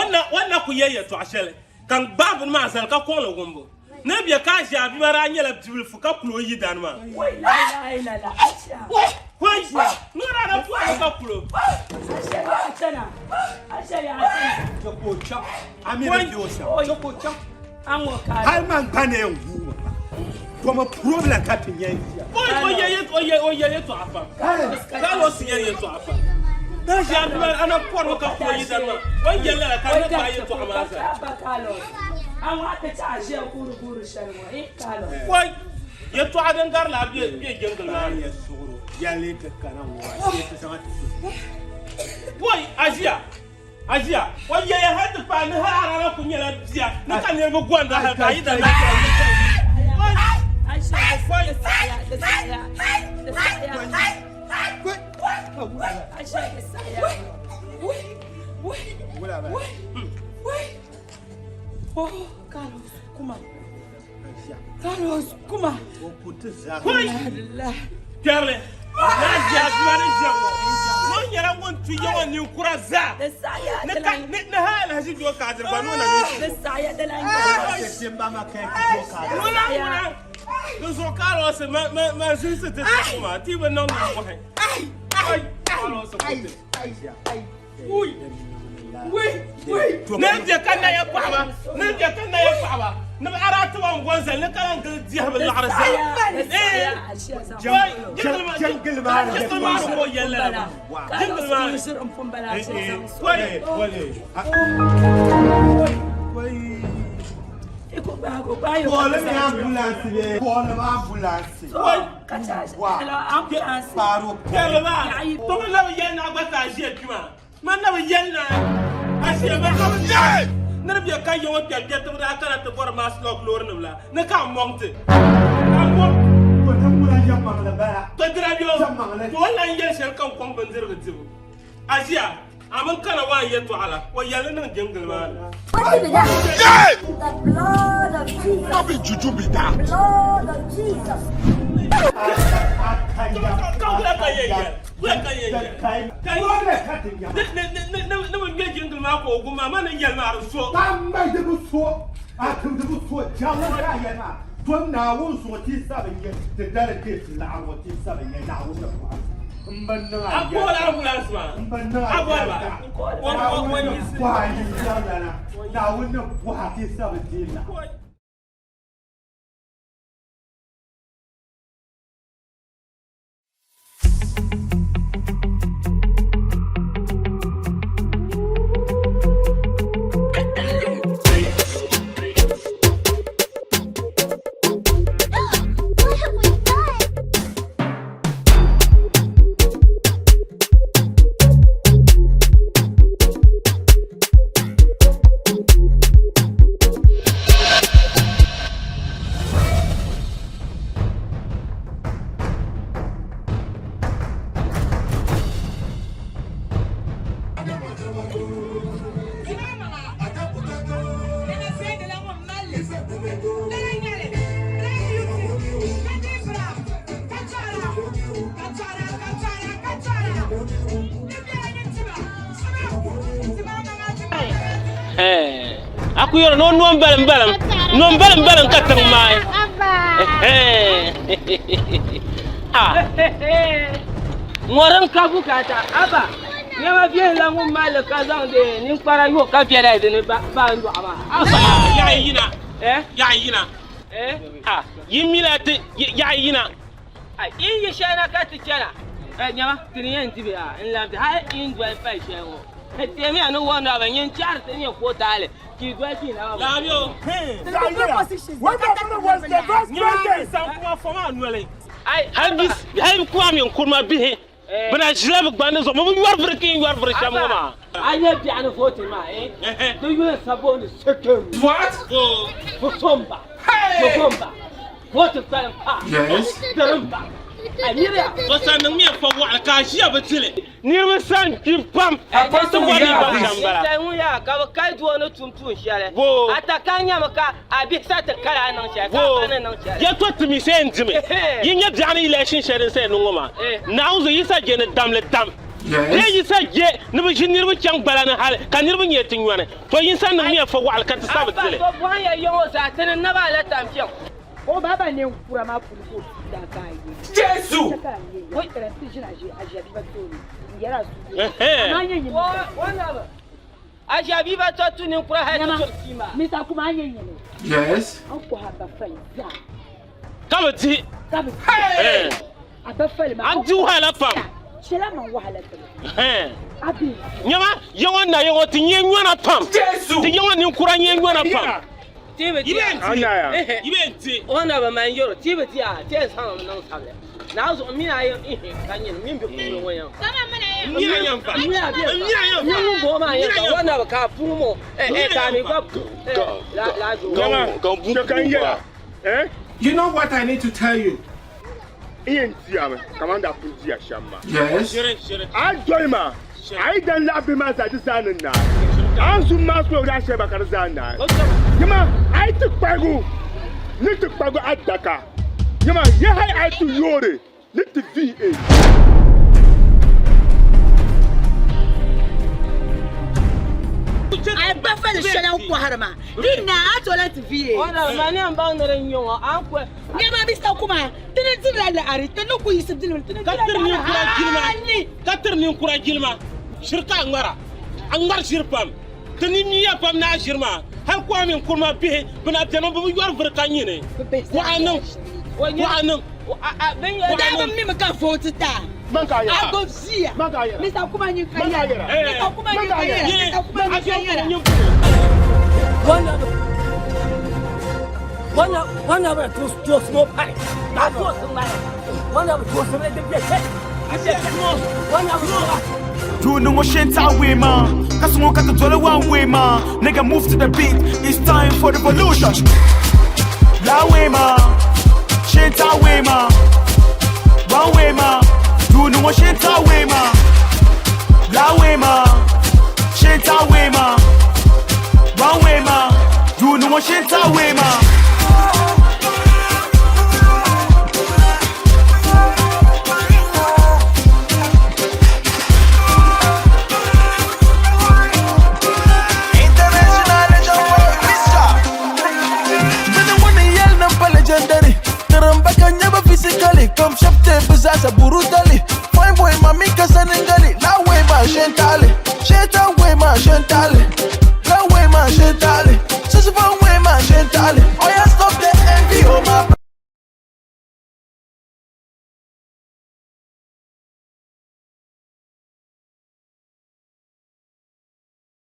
na ku yɛli yɛltɔɣa shɛli ka n gbaai bini maa zali ka kɔŋ li wumbu. Ni bɛ ka a ʒe a bia maa daa nyɛla bibilifu ka kul o yidana maa. Hoi! Ni o daa na pɔhimi ka kul o. Hali man gba na yɛn guui ba dama problem ka ti nya n-ʒiya. O yɛli yɛtɔɣa pam. Carlos yɛli yɛtɔɣa pam. Ni a ʒe a bia maa a na pɔrimi ka kul o yidana maa. O ni yɛli lala ka n ni gbaai yɛtɔɣa maa zali. Wai! Yɛtɔɣa din gari laa be jingili maa ni. Wai! A ʒiya, a ʒiya. O yɛya hal ti paai ni hal a daa na kul nyɛla bia ni ka niriba gɔnda hal ka a yi daa na Oh, Carlos, kuma. Carlos, kuma. Kpɛrili, naa ʒiya bia ni ʒiya ŋɔ, ŋɔ nyɛla ŋun tu ya ŋɔ ninkura zaa ni ka ni ni hali Alhaji Joe Kadiri gba ni o na mi ŋuna ŋuna di zuɣu Carlos ma ma ma zinsi ti ti maa ti bi niŋ nimmohi. Ai, Carlos kuti. Ni bɛ ka naya paɣaba ni bɛ ka naya paɣaba ni bi ara tiba n bɔn zali ni ka lan gili diɛhi bi laɣiri zaa jingili maa ni ka o yɛli lala maa jingili maa ni Call me ambulance, call me ambulance. Kpɛrili maa to bi labi yɛli ni a gba ka a ʒiya kpi maa man na bi yɛli na a ʒiya maa ka bi ni di bɛ ka ya ŋɔ kpɛri kpɛriti bi daa kana ti bɔri maslɔk loorinima la ni ka a mɔŋ ti ka a mɔŋ to dira bɛ o ka o lan yɛli shɛli ka n kɔŋ bindirigu dibu a ʒiya a mini kana waan yɛltɔɣa la o yɛli niŋ jingili maa ni. The blood of Jesus. No be juju be that. Blood of Jesus. Ka wula ka yɛn yɛli wula ka yɛn yɛli ni bi ŋmɛ jingili maa ka o gu maa ma ni yɛli maa di so. Ka ŋmɛ di bi so a tim di bi so jaŋ ka a yɛli maa to Naawuni zuɣu ti sabi nyɛ ti delegate laɣingu ti sabi nyɛ Naawuni ni bɔhim A bɔhila ambulance maa? A bɔhi ba? Naawuni ni bɔha ti sabi deei la. A ku yɛri ni o noon balim balim noon balim balim ka tiŋ maai ŋɔrim ka bukaata aba nɛma viɛlli ŋun malli ka zaŋdi ninkpara yo ka viɛla dini ba n dɔɣi maa aba yaɣi yina yaɣi yina yi mila ti yaɣi yina Yi yi shɛli na ka ti chana, nyama, ti ni yɛn di bɛ a n-labisi hali yi ni doli pali shɛli ŋɔ. Teemiya ni wɔnɔba nyin chɛri ti nyɛ ko taali ka yi doli ti naba. Laabio. Hali kuma min kurima bihi bɛ na ʒila bɛ gbandi zuɣu bɛ bi yɔri vuri ka yi yɔri vuri shɛm ŋɔ maa. A nya biɛɣuni vooti maa eh di yuli sa booni Sekem. What? Fusomba. Fusomba. Vooti kpalim pa. Yes. Dirimba. A miriya. To sa niŋmiya fa waɣili ka a ʒiya bi dili. Niriba san kpi pam ti bɔri ni baŋ shɛm bala. Ninsal ŋun yaa ka bɛ kali doo ni tum tuun shɛli, a ta ka nyami ka a bihi sa ti kali a niŋ shɛli, ka a ba ni niŋ shɛli. Yɛtɔ ti mi sa yɛn dimi. Yi nya biɛɣuni election shɛli din sa yɛn niŋ ŋɔ maa, Naawuni zuɣu yi sa je ni damli dam. Bee yi sa je ni bɛ ʒi niriba chaŋ gbala ni hali ka niriba nyɛ ti nyɔni. To yin sa niŋmiya fa waɣili ka ti sa bi dili. Abba, to bɔhim ya yiŋɔ zaa, ti ni naba a la tampiŋ. O ba ba ninkura maa puuni ka o tuui daa ka a ye. Jesu! Ka a ye ya ka ti ʒini a ʒiabiba tooni n-yɛri a suhu. Amaa nyɛ nyini Mr. A ʒiabiba to tu ninkura hali ti turi tia maa. Mr. Kuma a nyɛ nyini. Yes. A ni kɔhi a ba fali zaa. Ka bi dihi. Ka bi dihi. A ba fali maa. An di wahala pam. Chɛla man wahala tiri. A bi. Nyama yaŋɔ na yaŋɔ ti nyɛ nyɔna pam. Jesu! Ti yaŋɔ ninkura nyɛ nyɔna pam. Ti bi di a. Yi bɛ di. O na bi man yoro ti bi di a ti yɛn zaŋ mi niŋ sabili. Naa zuɣu mi a yɛn ihi ka nyini min bi puuni ŋɔ yɛn. N nyɛ fa. N nyɛ a bɛ fa. N nyɛ ŋun bɔ maa yɛn fa. O na bi ka a puu mo eh ka a mi gba pu la la zuɣu. Nyama, You know what I need to tell you? N yɛn diyami kaman daa pun diya shɛm maa. Yes. A yi doli ma, a yi dan laɣim bihi maa zaa di zaa ni naai. A ni zum maa suhu daa shɛli ba ka di zaa naai. Nyama, a yi ti kparigu ni ti kparigu adaka. Nyama, yi hali a yi ti yoori ni ti VA. A yi gba fali shɛli n kɔhiri ma di naai a tola ti VA. O na mani n baŋ ni di nyɛ ŋɔ a ni kuli. Nyama Mr. Kuma, ti ni dirila laɣiri, ti ni ku yiɣisi dilimi, ti ni Ka dirila tiri laɣiri ninkura jilima, hali. ka tiri ninkura jilima, ʒiri ka a ŋmara, a ŋmari ʒiri pam. Ti ni miya pam ni a ʒiri maa, hali Kwame Nkrumah bihi bɛ na beni bɛ bi yɔri vuri ka nyini. Kuɣa niŋ, kuɣa niŋ, Bɛ daa bi mimi ka vooti ti a. A gbubi ʒiya. Mr. Kuma nyin ka yɛra. Mr. Kuma nyin ka yɛra. Mr. Kuma nyin ka yɛra. Duuni ŋɔ shee n-taɣi wee maa, ka so ŋɔ ka ti doli one way maa. Nigga move to the beat, it's time for revolution. La way maa, shee n-taɣi wee maa. One way maa, duuni ŋɔ shee n-taɣi wee maa. La way maa, shee n-taɣi wee maa. One way maa, duuni ŋɔ shee n-taɣi wee maa. International legend boy, Mr. Bini ŋuni yɛli ni pa legendary Tirimba ka nyɛba physically Come shop tape zaasa brutally Fine boy mami ka saningali La way ma shentali Sheta way ma shentali